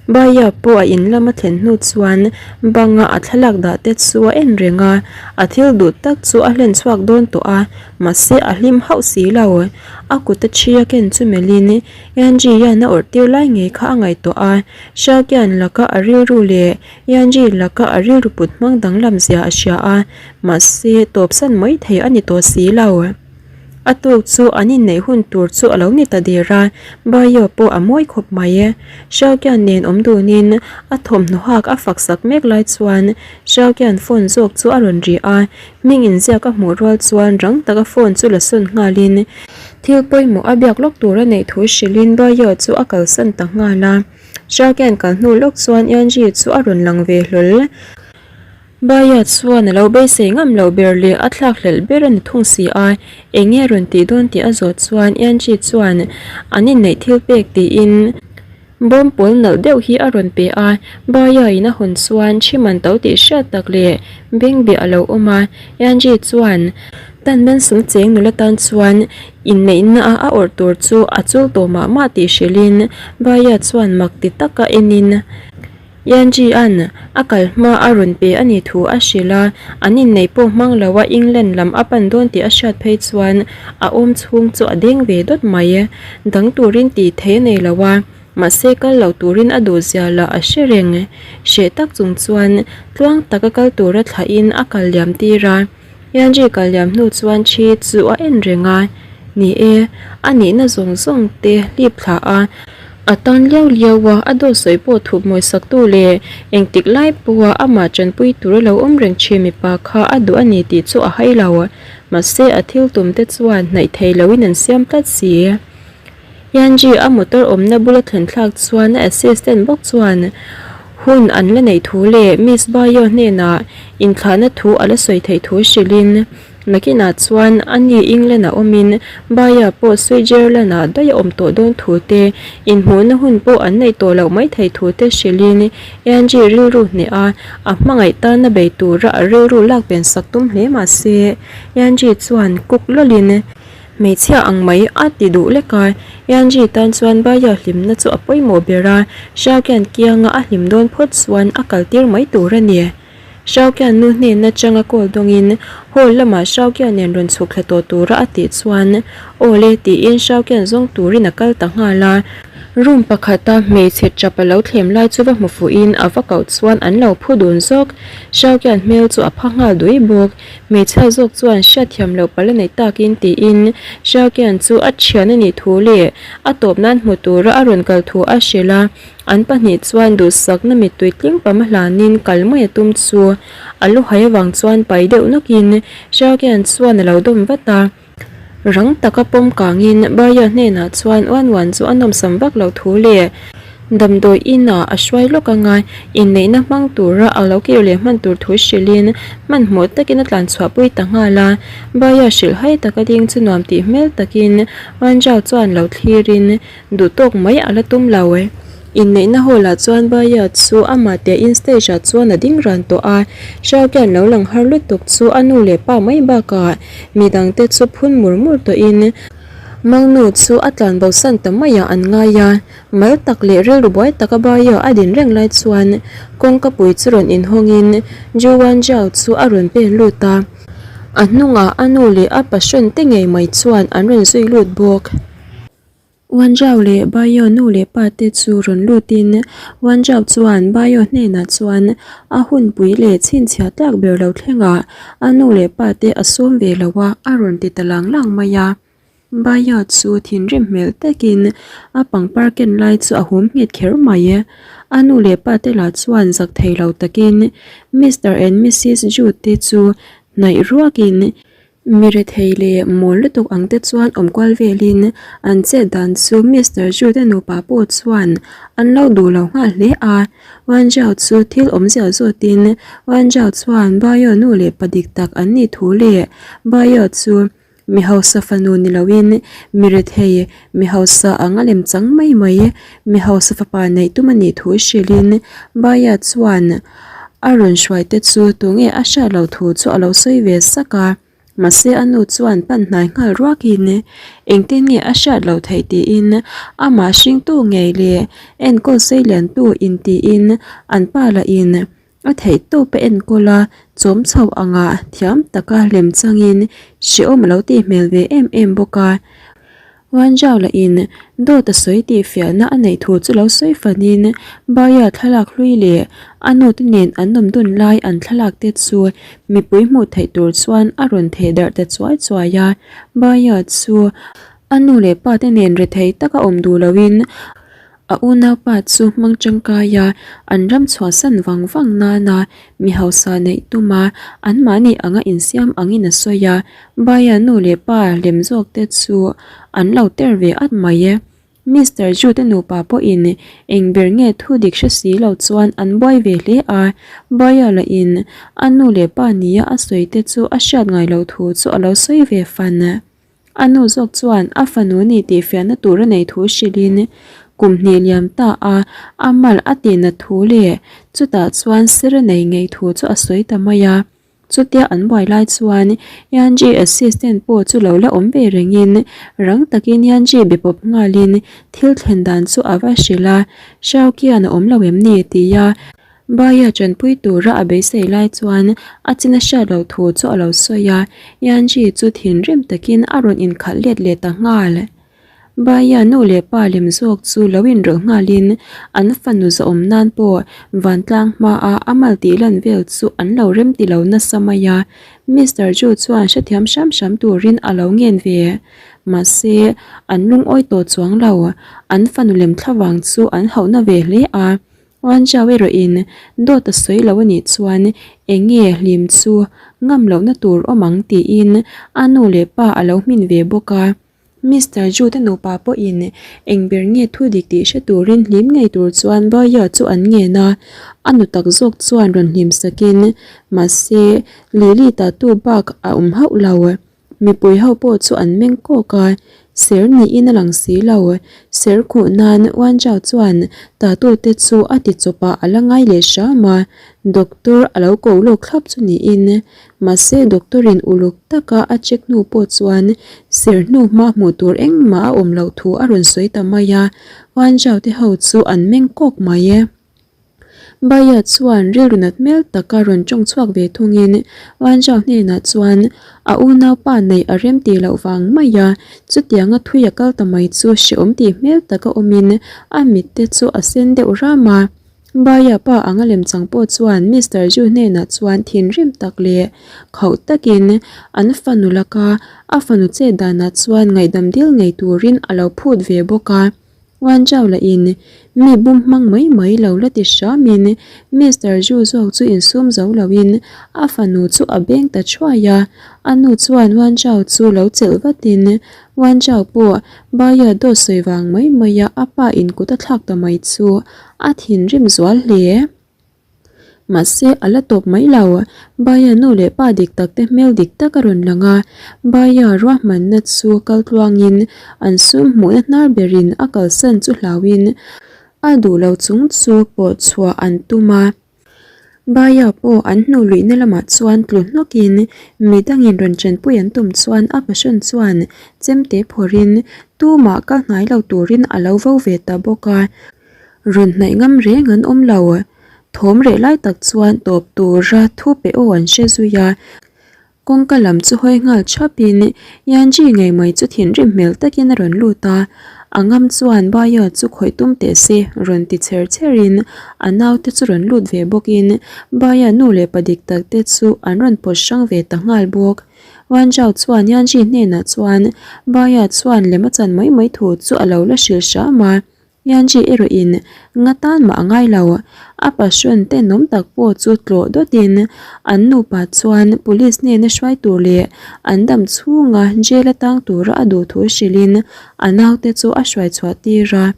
Baya pawh a in lama thlen hnu chuan banga a thlalak dah te chu a en reng a, a thil duh tak chu a hlen chhuak dawn tawh a, mahse a hlim hauh si lo. A kut a thi a ken chu melhin Angie hian a awrh tir lai ngei kha a ngaihtuah a, Shakian laka a rilru leh Yanji laka a rilru put hmang danglam zia a hria a, mahse tawpsan mai thei a ni tawh si lo. A tuk chu an inneih hun tur chu a lo ni ta der a, Baio pawh a mawi khawp mai. Xiaoqian nen awm dunin a thawmhnaw hak a fak sak mek lai chuan Xiaoqian phone zawk chu a rawn ri a, hming inziak a hmuh rual chuan rang taka phone chu la sawn nghalin thil pawimawh a biak lawk tur a neih thu hrilhin Baio chu a kalsan ta nghal a. Xiaoqian kal hnu lawk chuan Yanji chu a rawn lang ve hlawl. Baia chuan a lo beisei ngam loh ber leh a thlak hlelh ber a ni thung si a, eng nge rawn tih dawn tih a zawh chuan Angie chuan an inneih thil pek tiin bawm pawl nalh deuh hi a rawn pe a, Baia in a hawn chuan thi man to tih hriat tak leh beng biah a lo awm a, Angie chuan tan man sum cheng nula tan chuan inneihna a a awrh tur chu a chul tawh mah mah tih hrilhin Baia chuan mak ti taka enin. Yanji-a'n a kal hma a rawn pe a nih thu a hrilh a, an inneih pawh hmang lo a England lam a pan dawn tih a hriat phei chuan a awm chhung chu a deng ve dawt mai. Dang turin tih thei a nei lo a, mahse kal lo turin a duh zia lah a hre reng. Hreh tak chung chuan tluang taka kal tura thlahin a kal liam tir a. Yanji kal liam hnu chuan thi chu a en reng a, ni e, a nihna zawng zawng te hlip thla a, a tan liau liau a, a dawt sawi pawh thup mawi sak tu leh engtik lai pawha amah tanpui tur a lo awm reng thin mipa kha a duh a ni tih chu a hai lo, mahse a thil tum te chuan hnaih thei loin an siam tlat si. Yanji a motor awmna bula thlen thlak chuan a assistant bawk chuan hun an la neih thu leh Miss Bayo hnenah inthlahna thu a la sawi theih thu hrilhin nakinah chuan ani England-ah awmin Baya pawh Switzerland-ah daih a awm tawh dawn thu te, inhmuhna hun pawh an neih tawh loh mai theih thu te hrilhin Yanji rilru hneh a, a hmangaih tana bei tura a rilru lak pen sak tum hle mah se Yanji chuan kuk lawlhin Hmeichhia ang mai a ti duh lek a, Yanji tan chuan Baya hlimna chu a pawimawh ber a, Xiaoqian kianga a hlim dawn phawt chuan a kal tir mai tur a ni. Xiaoqian nu hnen atanga call dawngin hall lamah Xiaoqian nen rawn chhuk thla tawh tura a tih chuan Aw le tiin Xiaoqian zawng turin a kal ta nghal a. Room pakhata hmeichhe tap a lo thlem lai chu va hmu fuhin a va koh chuan an lo phu dun zawk. Xiaoqian hmel chu a pha nghal dui bawk. Hmeichhia zawk chuan hriatthiam loh pal a neih takin tiin Xiaoqian chu a thian a nih thu leh a tawp nan hmu tura a rawn kal thu a hrilh a, an pahnih chuan duhsakna mittui tling pam a hlanin kal mai a tum chu a luhai avang chuan pai deuh nawkin Xiaoqian chuan a lo dawm vat a. Rang taka pawm kangin Baya hnenah chuan uan uan chu a nawmsam vak loh thu leh damdawi inah a hruai lawk anga inneihna hmang tura a lo kir leh hman tur thu hrilhin hmanhmawh takin a tlanchhuahpui ta nghal a. Baya hrilh hai taka ding chu nuam tih hmel takin Wanzhao chuan lo thlirin Duh tawk mai a la tum lo e. Inneihna hall ah chuan Baya chu amah tein stage ah chuan a ding ran tawh a, Xiaoqian lo lang har lutuk chu a nu leh pa mai bakah midang te chu phun mur mur tawhin Mangnu chu a tlan bosan ta maiah an ngai a, mal tak leh rilru buai taka Baya a din reng lai chuan kawngka pui chu rawn inhawngin Ju Wanzhao chu a rawn pen lut a, a hnungah a nu leh a passion te ngei mai chuan an rawn zui lut bawk. Wanzhao leh Baio nu leh pa te chu rawn lutin Wanzhao chuan Baio hnenah chuan a hunpui leh chhinchhiah tlak ber lo thlengah a nu leh pa te a sawm ve lo a, a rawn ti ta lang lang mai a. Baio chu thinrim hmel takin a pangpar ken lai chu a hum nghet kher mai. A nu leh pa te lah chuan zak thei lo takin Mister and Missis Ju te chu hnaih ruakin Mi rethei leh mawl lutuk ang te chuan awm kual velin an chet dan chu Mister Jude nupa pawh chuan an lo duh lo nghal hle a. Wanzhao chu thil awmzia zawtin Wanzhao chuan Bayo nu leh pa dik tak an nih thu leh Bayo chu mi hausa fanu ni loin mi rethei mi hausa ang a lem chang mai mai mi hausa fapa neih tum a nih thu hrilhin Baya chuan A rawn hruai te chu tunge a hriat loh thu chu a lo sawi ve sak a, mahse a nu chuan pan hnai nghal ruakin engtin nge a hriat loh theih tiin amah hringtu ngei leh enkawl sei liantu intiin an pa lahin a theih tawp a enkawl a, chawm chho angah thiam taka lem changin hrehawm a lo tih hmel ve em em bawk a. Wanzhao lahin dawt a sawi tih fiahna a neih thu chu lo sawi fanin Baya thlalak hlui leh a nute nen an awm dun lai an thlalak te chu mipui hmuh theih tur chuan a rawn theh darh ta chuai chuai a. Baya chu a nu leh pa te nen rethei taka awm duh loin A unaupa chu hmang tangkaia an ram chhuahsan vang vang nana mi hausa neih tuma anmahni anga insiam angin a sawi a, Baya nu leh pa lem zawk te chu an lo ter ve at mai e. Mister Ju te nupa pawhin eng ber nge thu dik hre si lo chuan an buai ve hle a, Baya lahin a nu leh pa nia a sawi te chu a hriat ngai loh thu chu a lo sawi ve fan. A nu zawk chuan a fanu ni tih fiahna tur a nei thu hrilhin kum hnih liam ta a, a mal a tihna thu leh chutah chuan sir a nei ngei thu chu a sawi ta mai a. Chutia an buai lai chuan Yanji assistant pawh chu lo la awm ve rengin rang takin Yanji be pawp nghalin thil thlen dan chu a va hrilh a, Xiaoqian a awm lo em ni? tia Baia chanpui tura a beisei lai chuan a chin a hriat loh thu chu a lo sawi a, Yanji chu thinrim takin a rawn inkhalh let leh ta nghal. Baia nu leh pa lem zawk chu lo inrawlh nghalin an fanu zawhawm nan pawh vantlang hmaa a mal tih lan vel chu an lo rem ti lo nasa mai a, Mister Ju chuan hrethiam hram hram turin a lo ngen ve. Mahse, an lungawi tawh chuang lo, an fanu lem thlavang chu an hauhna ve hle a. Uanchau erawhin dawt a sawi lo a nih chuan eng nge hlim chu ngam lohna tur awm ang tiin a nu leh pa a lo hmin ve bawk a. Mister Ju te nupa pawhin eng ber nge thu dik tih hre turin hlim ngei tur chuan Bawia chu an ngen a, a nu tak zawk chuan rawn hlim sakin mahse Lily tatu bak a awm hauh lo. Mipui ho pawh chu an meng kawk a, ser niin a lang si lo. Ser khuh nan Uanchau chuan tatute chu a ti chawp ah a la ngai leh hram a, doctor a lo ko lawk thlap chu niin. Mahse doctor in uluk taka a check hnu pawh chuan ser hnu hma hmuh tur engmah a awm loh thu a rawn sawi ta mai a, Uanchau te ho chu an meng kawk mai e. Baya chuan rilru nat hmel taka rawn tawng chhuak ve thungin Wanzhao hnenah chuan a unaupa neih a rem tih loh vang mai a, chutianga thui a kal ta mai chu hrehawm tih hmel taka awmin a mit te chu a sen deuh ram a. Baya pa anga lemchang pawh chuan Mister Zhu hnenah chuan thinrim tak leh khauh takin an fanu laka a fanu chet danah chuan ngaihdam dil ngei turin a lo phut ve bawk a. Uanchau lahin mi bum hmang mai mai lo la ti hramin Mister Zhu zawk chu insum zo loin a fanu chu a beng ta thuai a, a nu chuan Uanchau chu lo chelh vatin Uanchau pawh Baia dawt sawi vang mai maia a pa in kut a thlak ta mai chu a thinrim zual hle. Mahse, a la tawp mai lo. Baia nu leh pa dik tak te hmel dik tak a rawn lang a, Baia ruahmanna chu kal tluangin an sum hmuhna hnar berin a kalsan chu hlauhin a duh lo chung chu pawh chhuah an tum a. Baia pawh an hnu luihna lamah chuan tlu hnawkin midangin rawn chanpui an tum chuan a passion chuan chemte phawrhin tumah kal hnai lo turin a lo vo ve ta bawk a. Rawn hnaih ngam reng an awm lo. Thawm reh lai tak chuan tawp tura thu pe aw an hre zui a. Kawngka lam chu hawi nghal thapin Yanji ngei mai chu thinrim hmel takin a rawn lut a. A ngam chuan Baia chu khawih tum teh se rawn ti chher chherin a naute chu rawn lut ve bawkin Baia nu leh pa dik tak te chu an rawn pawt hrang ve ta nghal bawk. Wanzhao chuan Yanji hnenah chuan Baia chuan lem a chan mai mai thu chu a lo la hrilh hram a. Yanji erawhin nga tan mah a ngai lo. A passion tenawm tak pawh chu tlawh dawtin an nupa chuan police hnena hruai tur leh an dam chhunga jail a tang tura a duh thu hrilhin a naute chu a hruai chhuah tir a.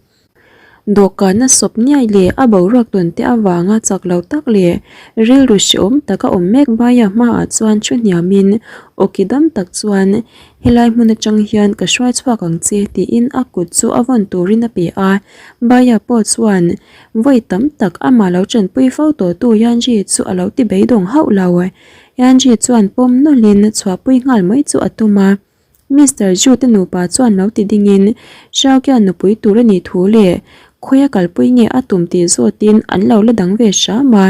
Dawhkana sawp niai leh a boruak tawn te avanga chak lo tak leh rilru hrehawm taka awm mek Baya hmaah chuan thu hniamin awki dam tak chuan Helai hmun atang hian ka hruai chhuak ang che tiin a kut chu a vawn turin a pe a, Baya pawh chuan vawi tam tak amah lo tanpui fo tawhtu Yanji chu a lo ti beidawng hauh lo. Yanji chuan pawm nawlhin chhuahpui nghal mai chu a tum a, Mister Zhu te nupa chuan lo ti dingin Xiaoqian nupui tur a nih thu leh khawia kalpui nge a tum tih zawtin an lo la dang ve hram a.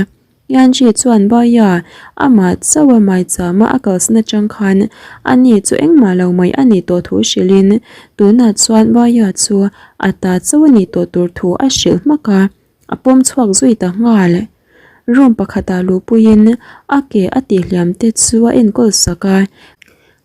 Yanji chuan Baya amah chauh a maichama a kalsan atang khan ani chu engmah lo mai a nih tawh thu hrilhin tunah chuan Baya chu a ta chauh a nih tawh tur thu a hrilh hmak a, a pawm chhuak zui ta nghal. Room pakhatah luhpuiin a ke a tihhliam te chu a enkawl sak a.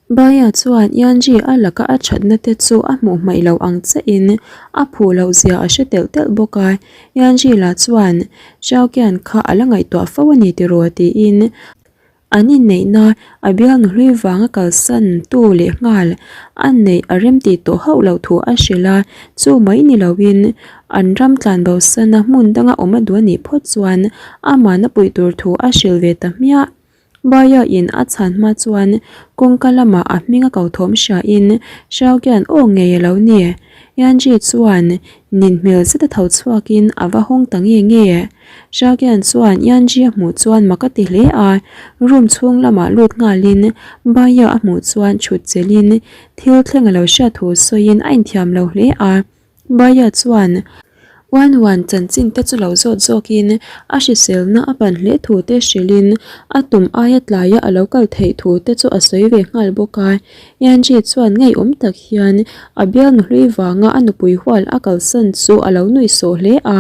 Baya chuan Yanji a laka a thatna te chu a hmuh hmaih lo ang chiahin a phuh loh zia a hre telh telh bawk a. Yanji lah chuan Zhao Qian kha a la ngaihtuah fo a ni tiraw tiin an inneihna a bialnu hlui vanga kalsan tu lehnghal a neih a remtih tawh hauh loh thu a hrilh a. Chu mai ni loin an ram tlanbo sana hmun danga awm a duh a nih phawt chuan amahna puih tur thu a hrilh ve ta hmiah. Baya in a chhan hma chuan kawngka lamah a hming a ko thawm hria in Xiao Qian aw ngei a lo ni. Yan Ji chuan nin hmel zet a tho chhuak in a va hawng ta nge nge. Xiao Qian chuan Yan Ji a hmuh chuan mak a ti hle a, room chhung lamah lut nghal in Baya a hmuh chuan chhut chelh in thil thleng a lo hriat thu sawi in a inthiam lo hle a. Baya chuan Wan Wan chanchin te chu lo zawt zawkin a hriselna a pan hle thu te hrilhin a tum aia tlaia a lo kal theih thu te chu a sawi ve nghal bawk a. Yanji chuan ngeiawm tak hian a bialnu hlui vanga a nupui hual a kalsan chu a lo nuih sawh hle a,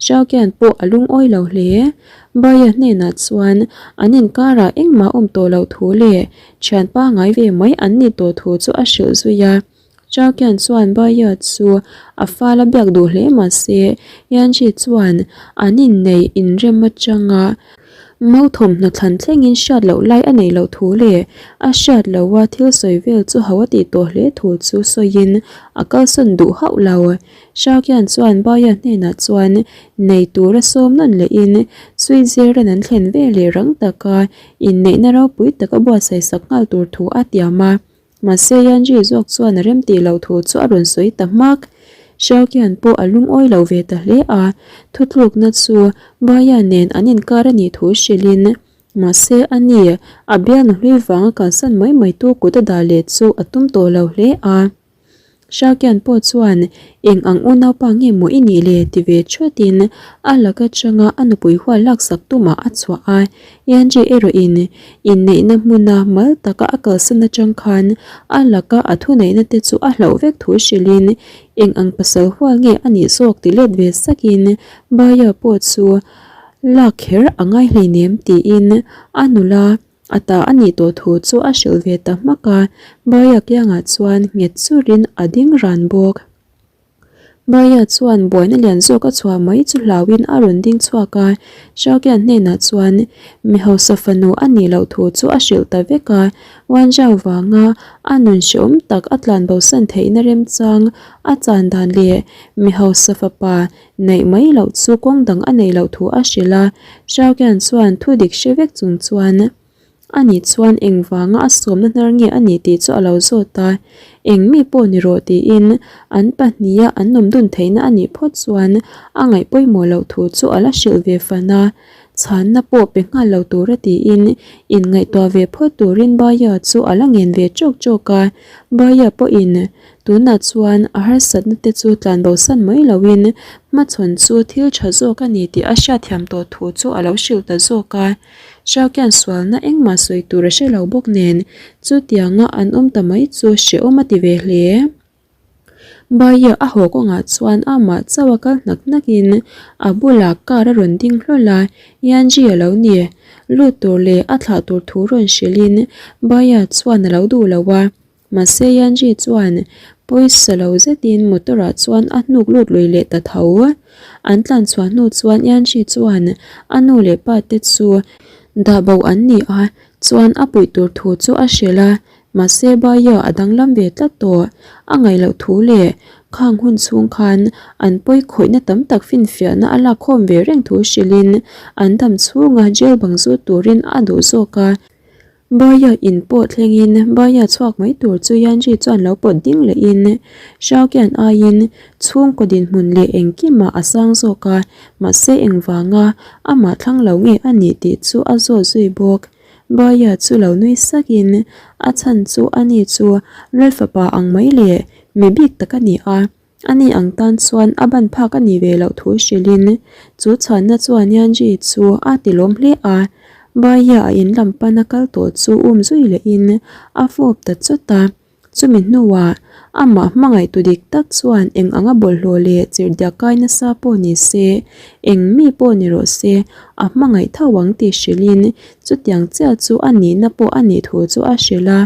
Xiaoqian pawh a lungawi lo hle. Baya hnenah chuan an inkarah engmah awm tawh loh thu leh thian pangngai ve mai an ni tawh thu chu a hrilh zui a. Chaokian chuan Baya chu a fal a biak duh hle mah se, Yanji chuan an inneih inrem atanga mau thawmhnaw thlan thlengin hriat loh lai a neih loh thu leh a hriat loha thil sawi vel chu ho a tih tawh hle thu chu sawiin a kalsawn duh hauh lo. Chaokian chuan Baya hnenah chuan nei tura sawm nawn lehin Switzerland an thlen veleh rang taka inneihna ropui tak a buatsaih sak nghal tur thu a tiam a. Mahse Yanji zawk chuan a remtih loh thu chu a rawn sawi ta hmak. Xiaoqian pawh a lungawi lo ve ta hle a, thutlukna chu Baya nen an inkar a nih thu hrilhin, mahse a ni, a bialnu hlui vanga kalsan mai mai tu kut a dah leh chu a tum tawh lo hle a. Xiaoqian pawh chuan eng ang unaupa nge maw i nih le ti ve thuatin a lak atanga a nupui hual laksak tumah a chhuah a. Yanji erawhin inneihna hmuna mal taka a kalsan atang khan a laka a thuneihna te chu a hlauh vek thu hrilhin eng ang pasal hual nge a nih zawk ti let ve sakin Baya pawh chu lak kher a ngai hleinem tiin a nula a ta a nih tawh thu chu a hrilh ve ta hmak a, Baya kiangah chuan nghet churin a ding ran bawk. Maya chuan buaina lian zawk a chhuah mai chu hlauhin a rawn ding chhuak a, Xiaoqian hnenah chuan mi hausa fanu a nih loh thu chu a hrilh ta vek a, Wan Zhao vanga a nun hrehawm tak a tlan bosan theihna remchang a chan dan leh mi hausa fapa neih mai loh chu kawng dang a neih loh thu a hrilh a, Xiaoqian chuan thu dik hre vek chung chuan Ani chuan engvanga a sawmna hnar nge a nih tih chu a lo zawt a, eng mi pawh ni rawh tiin an pahniha an awm dun theihna a nih phawt chuan a ngaih pawimawh loh thu chu a la hrilh ve fan a, chhanna pawh pe nghal lo tura tiin inngaihtuah ve phawt turin Baya chu a la ngen ve chawk chawk a, Baya pawhin tunah chuan a harsatna te chu tlanbosan mai loin hmachhawn chu thil tha zawk a ni tih a hriatthiam tawh thu chu a lo hrilh ta zawk a. Hriakian sualna engmah sawi tur a hre lo bawk nen chutianga an awm ta mai chu hrehawm a ti ve hle. Baia a haw kawngah chuan amah chauh a kal hnak hnakin a bulah car a rawn ding hlawl a, Yanji a lo ni. Lut tur leh a thlah tur thu rawn hrilhin Baia chuan a lo duh lo a. Mahse Yanji chuan pawisa lo zetin motor ah chuan a hnuk lut lui leh ta tho. An tlan chhuah hnu chuan Yanji chuan a nu leh pa te chu dah bo an ni a, chuan a puih tur thu chu a hrilh a, mahse Baya a danglam ve tlat tawh. A ngaih loh thu leh khang hun chhung khan an pawi khawihna tam tak finfiahna a lakkhawm ve reng thu hrilhin an dam chhunga jail bang zut turin a duh zawk a. Baya in pawh thlengin Baya chhuak mai tur chu Yanji chuan lo pawt ding lehin Xiaoqian aiin chhungkaw dinhmun leh engkimah a sang zawk a, mahse engvanga amah thlang lo nge a nih tih chu a zawt zui bawk. Baya chu lo nui sakin a chhan chu ani chu Lalfapa ang mai leh mi bik tak a ni a. Ani ang tan chuan a ban phak a nih ve loh thu hrilhin chu chhanna chuan Yanji chu a ti lawm hle a. Baia a in lam pana kal tawh chu um zui lehin a fawp ta chawt a. Chumi hnuah amah hmangaihtu dik tak chuan eng anga bawlhhlawh leh chirhdiak kai nasa pawh ni se, eng mi pawh ni rawh se, a hmangaih tho ang tih hrilhin chutiang chiah chu a nihna pawh a nih thu chu a hrilh a.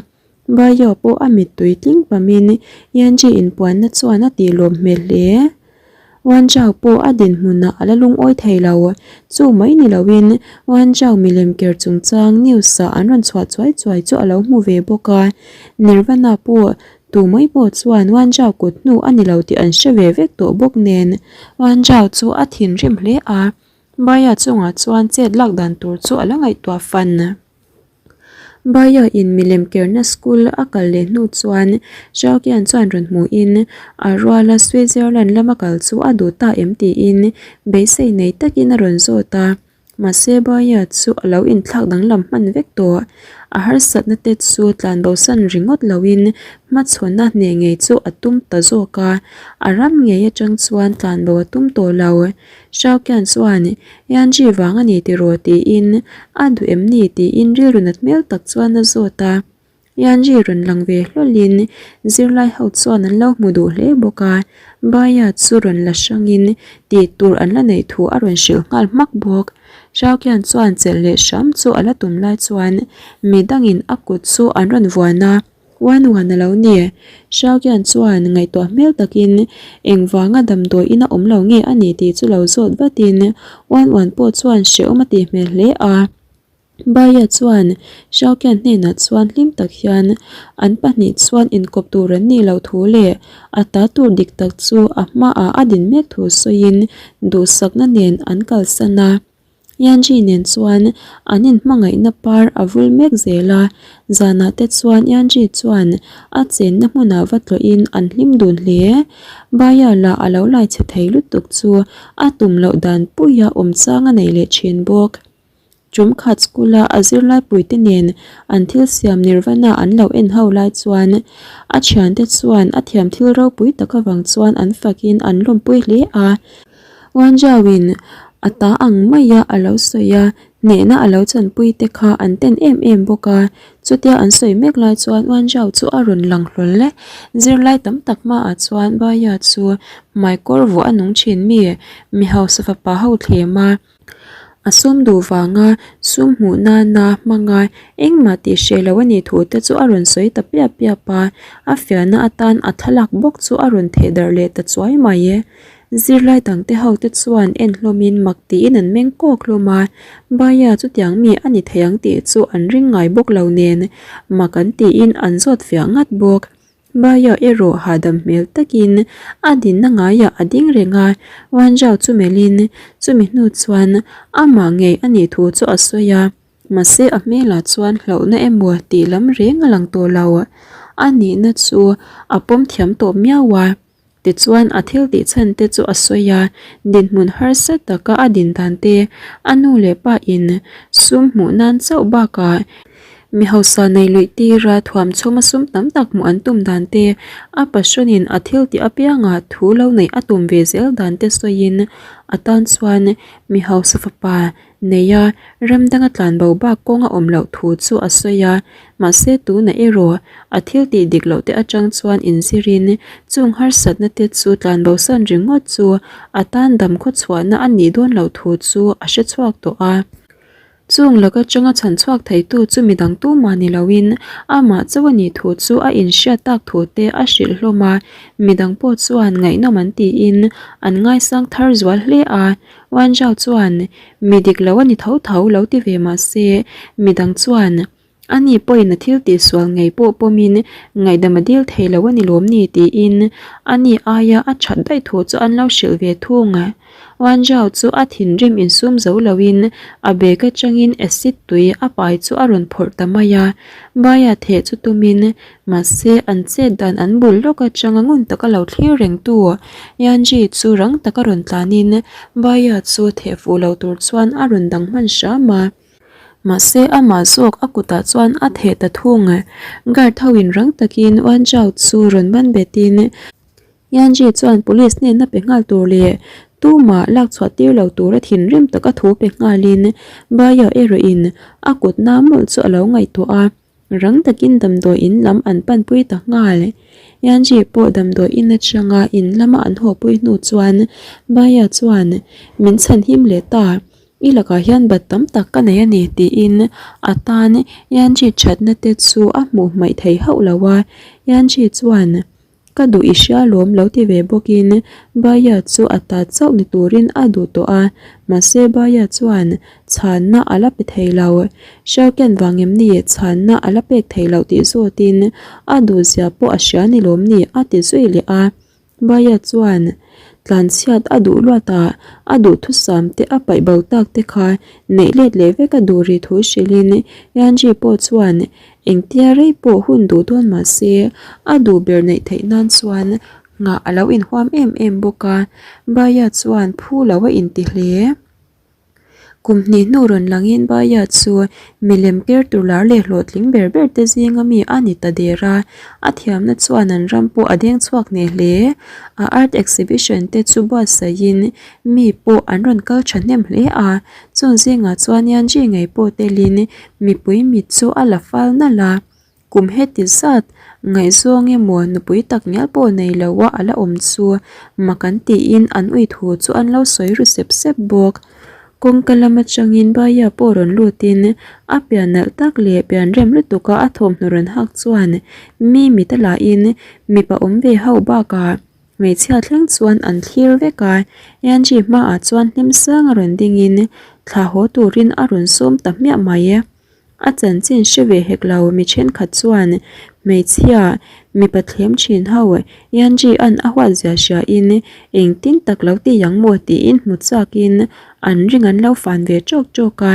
Bayo pawh a mittui tling pamin Yanji inpuanna chuan a tih lawm hmel hle. Wanzhao pawh a dinhmunah a la lungawi thei lo. Chu mai ni loin Wanzhao milem ker chungchang news-ah an rawn chhuah chuai chuai chu a lo hmu ve bawk a. Nirvana pawh tu mai pawh chuan Wanzhao kut hnu a ni lo tih an hre ve vek tawh bawk nen Wanzhao chu a thinrim hle a. Baya chungah chuan chet lak dan tur chu a la ngaihtuah fan. Baia in milem kerna school a kal leh hnu chuan Zhao-Kian chuan rawn hmuhin a ruala Switzerland lama kal chu a duh ta em tiin beisei nei takin a rawn zawt a. Mahse Baia chu a lo inthlak danglam hman vek tawh. A harsatna te chu tlanbosan ringawt loin hmachhawn a hneh ngei chu a tum ta zawk a, a ram ngei atang chuan tlanbo a tum tawh lo. Hriaukian chuan, Yanji vang a ni tiraw? tiin a duh em ni? tiin rilru nat hmel tak chuan a zawt a. Yanji rawn lang ve hlawlhin zirlai ho chuan an lo hmu duh hle bawk a, Baya chu rawn la hrangin tih tur an la neih thu a rawn hrilh nghal hmak bawk. Hriaukian chuan chelh leh hram chu a la tum lai chuan midangin a kut chu an rawn vuan a. Uan uan a lo ni. Hriaukian chuan ngaihtuah hmel takin engvanga damdawi ina awm lo nge a ni tih chu lo zawt vatin uan uan pawh chuan hrehawm a tih hmel hle a. Baia chuan Hriaukian hnenah chuan hlim tak hian an pahnih chuan inkawp tur an nih loh thu leh a ta tur dik tak chu a hmaah a din mek thu sawiin duhsakna nen an kalsan a. Yanji nen chuan an inhmangaihna par a vul mek zel a, zanah te chuan Yanji chuan a chenna hmunah va tlawhin an hlim dun hle. Baya lah a lo lai chhe thei lutuk chu a tum loh dan puia awm chang a nei leh thin bawk. Tum khat school a a zirlaipuite nen an thil siam Nirvana an lo en ho lai chuan a thiante chuan a thiam thil ropui tak avang chuan an fakin an lawmpui hle a. Wanzhao-in a ta ang maia a lo sawi a, hnehna a lo chanpui te kha an ten em em bawk a. Chutia an sawi mek lai chuan Wanzhao chu a rawn lang hlawl e. Zirlai tam tak hmaah chuan Baya chu hmaikawr vuah a nung thin mi, mi hausa fapa ho thlem a. A sum duh vanga sum hmuh nana hmanga engmah tih hreh lo a nih thu te chu a rawn sawi ta piap piap a, a fiahna atan a thlalak bawk chu a rawn theh darh leh ta chuai mai e. Zirlai dangte ho te chuan en hlawmin mak tiin an meng kawk hlawm a, Baia chutiang mi a ni thei ang tih chu an ring ngai bawk lo nen mak an tiin an zawt fiah ngat bawk. Baia erawh hahdam hmel takin a dinna ngaiah a ding reng a, Wanzhao chu melhin chumi hnu chuan amah ngei a nih thu chu a sawi a, mahse a hmelah chuan hlauhna emaw tih lam reng a lang tawh lo. A nihna chu a pawm thiam tawh miau a. Tichuan a thil tih chhan te chu a sawi a, dinhmun harsa taka a din dan te, a nu leh pa in sum hmuh nan chauh bakah mi hausa nei luih tira thuam chhuma sum tam tak hmuh an tum dan te, a pasawnin a thil tih apiangah thu lo neih a tum ve zel dan te sawiin a tan chuan mi hausa fapa Nei a, ram danga tlan bo bak kawng a awm loh thu chu a sawi a, mahse tunah erawh a thil tih dik loh te atang chuan inzirin chung harsatna te chu tlan bosan ringawt chu a tan dam khawchhuahna a nih dawn loh thu chu a hre chhuak tawh a. Chung lak atanga chhan chhuak theitu chu midang tumah ni loin amah chauh a nih thu chu a inhriat tak thu te a hrilh hlawm a, midang pawh chuan ngaihnawm an tiin an ngaisang thar zual hle a. Wanzhao chuan, Mi dik lo a ni tho tho lo ti ve mah se, midang chuan, Ani pawhin a thil tihsual ngei pawh pawmin ngaihdam a dil thei lo a ni lawm ni? tiin ani aia a that daih thu chu an lo hrilh ve thung. Wanzhao chu a thinrim insum zo loin a bag atangin acid tui a pai chu a rawn phawrh ta mai a, Baia theh chu tumin Mahse, an chet dan an bul lawk atanga ngun taka lo thlir rengtu Yanji chu rang taka rawn tlanin Baya chu theh fuh lo tur chuan a rawn dang hman hram a. Mahse, amah zawk a kutah chuan a theh ta thung. Guard hoin rang takin Wan Zhao chu rawn ban betin. Yanji chuan police hnena pe nghal tur leh tumah lak chhuah tir lo tura thinrim taka thu pe nghalin Baya erawhin a kut na mawlh chu a lo ngaihtuah a, rang takin damdawi in lam an panpui ta nghal. Yanji pawh damdawi in atanga in lama an hawpui hnu chuan Baya chuan min chhanhim leh ta. I lakah hian bat tam tak ka nei a ni tiin a tan Yanji thatna te chu a hmuh hmaih thei hauh lo a, Yanji chuan Ka duh i hria lawm lo ti ve bawkin Baya chu a ta chauh ni turin a duh tawh a, mahse Baya chuan chhanna a la pe thei lo. Xiaoqian vang em ni chhanna a la pek thei loh tih zawtin a duhzia pawh a hria ni lawm ni a ti zui leh a. Baya chuan tlanchhiat a duh luat a, a duhthusam te a paih bo tak te kha neih let leh vek a duh ri thu hrilhin Yanji pawh chuan Engtia rei pawh hun duh dawn mah se, a duh ber neih theih nan chuan nghah a lo inhuam em em bawk a, Baya chuan phu lo a inti hle. Kum hnih hnu rawn langin Baya chu milem ker tur lar leh hlawhtling ber ber te zinga mi a ni ta der a, a thiamna chuan an ram pawh a deng chhuak hneh hle. A art exhibition te chu buatsaihin mi pawh an rawn kal thahnem hle a, Chung zingah chuan Yanji ngei pawh telin mipui mit chu a la fal nalh a, kum heti zat ngaihzawng emaw nupui tak ngial pawh nei lo a a la awm chu mak an tiin an ui thu chu an lo sawi ru sep sep bawk. Kawngka lam atangin Baya pawh rawn lutin a pian nalh tak leh pian rem lutuka a thawmhnaw rawn hak chuan mi mit a lahin mipa awm ve ho bakah Hmeichhia thleng chuan an thlir vek a, Angie hmaah chuan hlim sang a rawn dingin thla haw turin a rawn sawm ta hmiah mai. A chanchin hre ve hek lo mi thenkhat chuan hmeichhia mipa thlem thin ho Angie an a huat zia hriain engtin tak lo ti ang maw tiin hmu chhuakin an ring an lo fan ve tawk tawk a.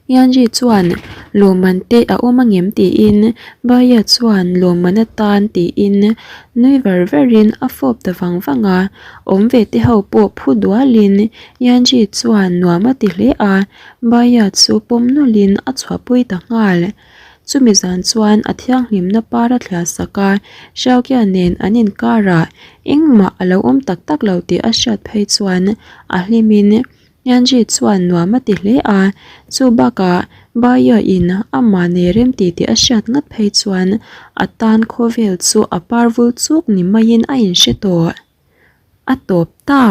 Yanji chuan lawmman te a awm angem tiin Baya chuan lawmman atan tiin nui ver verin a fawp ta vang vang a, awm ve te ho pawh phu dualin Yanji chuan nuam a ti hle a, Baya chu pawm nawlhin a chhuahpui ta nghal. Chumi zan chuan a thianghlimna par a thliah sak a, Xiaokia nen an inkarah engmah a lo awm tak tak lo tih a hriat phei chuan a hlimin Yanji chuan nuam a ti hle a, chu bakah Baia in amah nei rem ti tih a hriat ngat phei chuan a tan khawvel chu a par vul chuk ni maiin a inhre tawh. A tawp ta.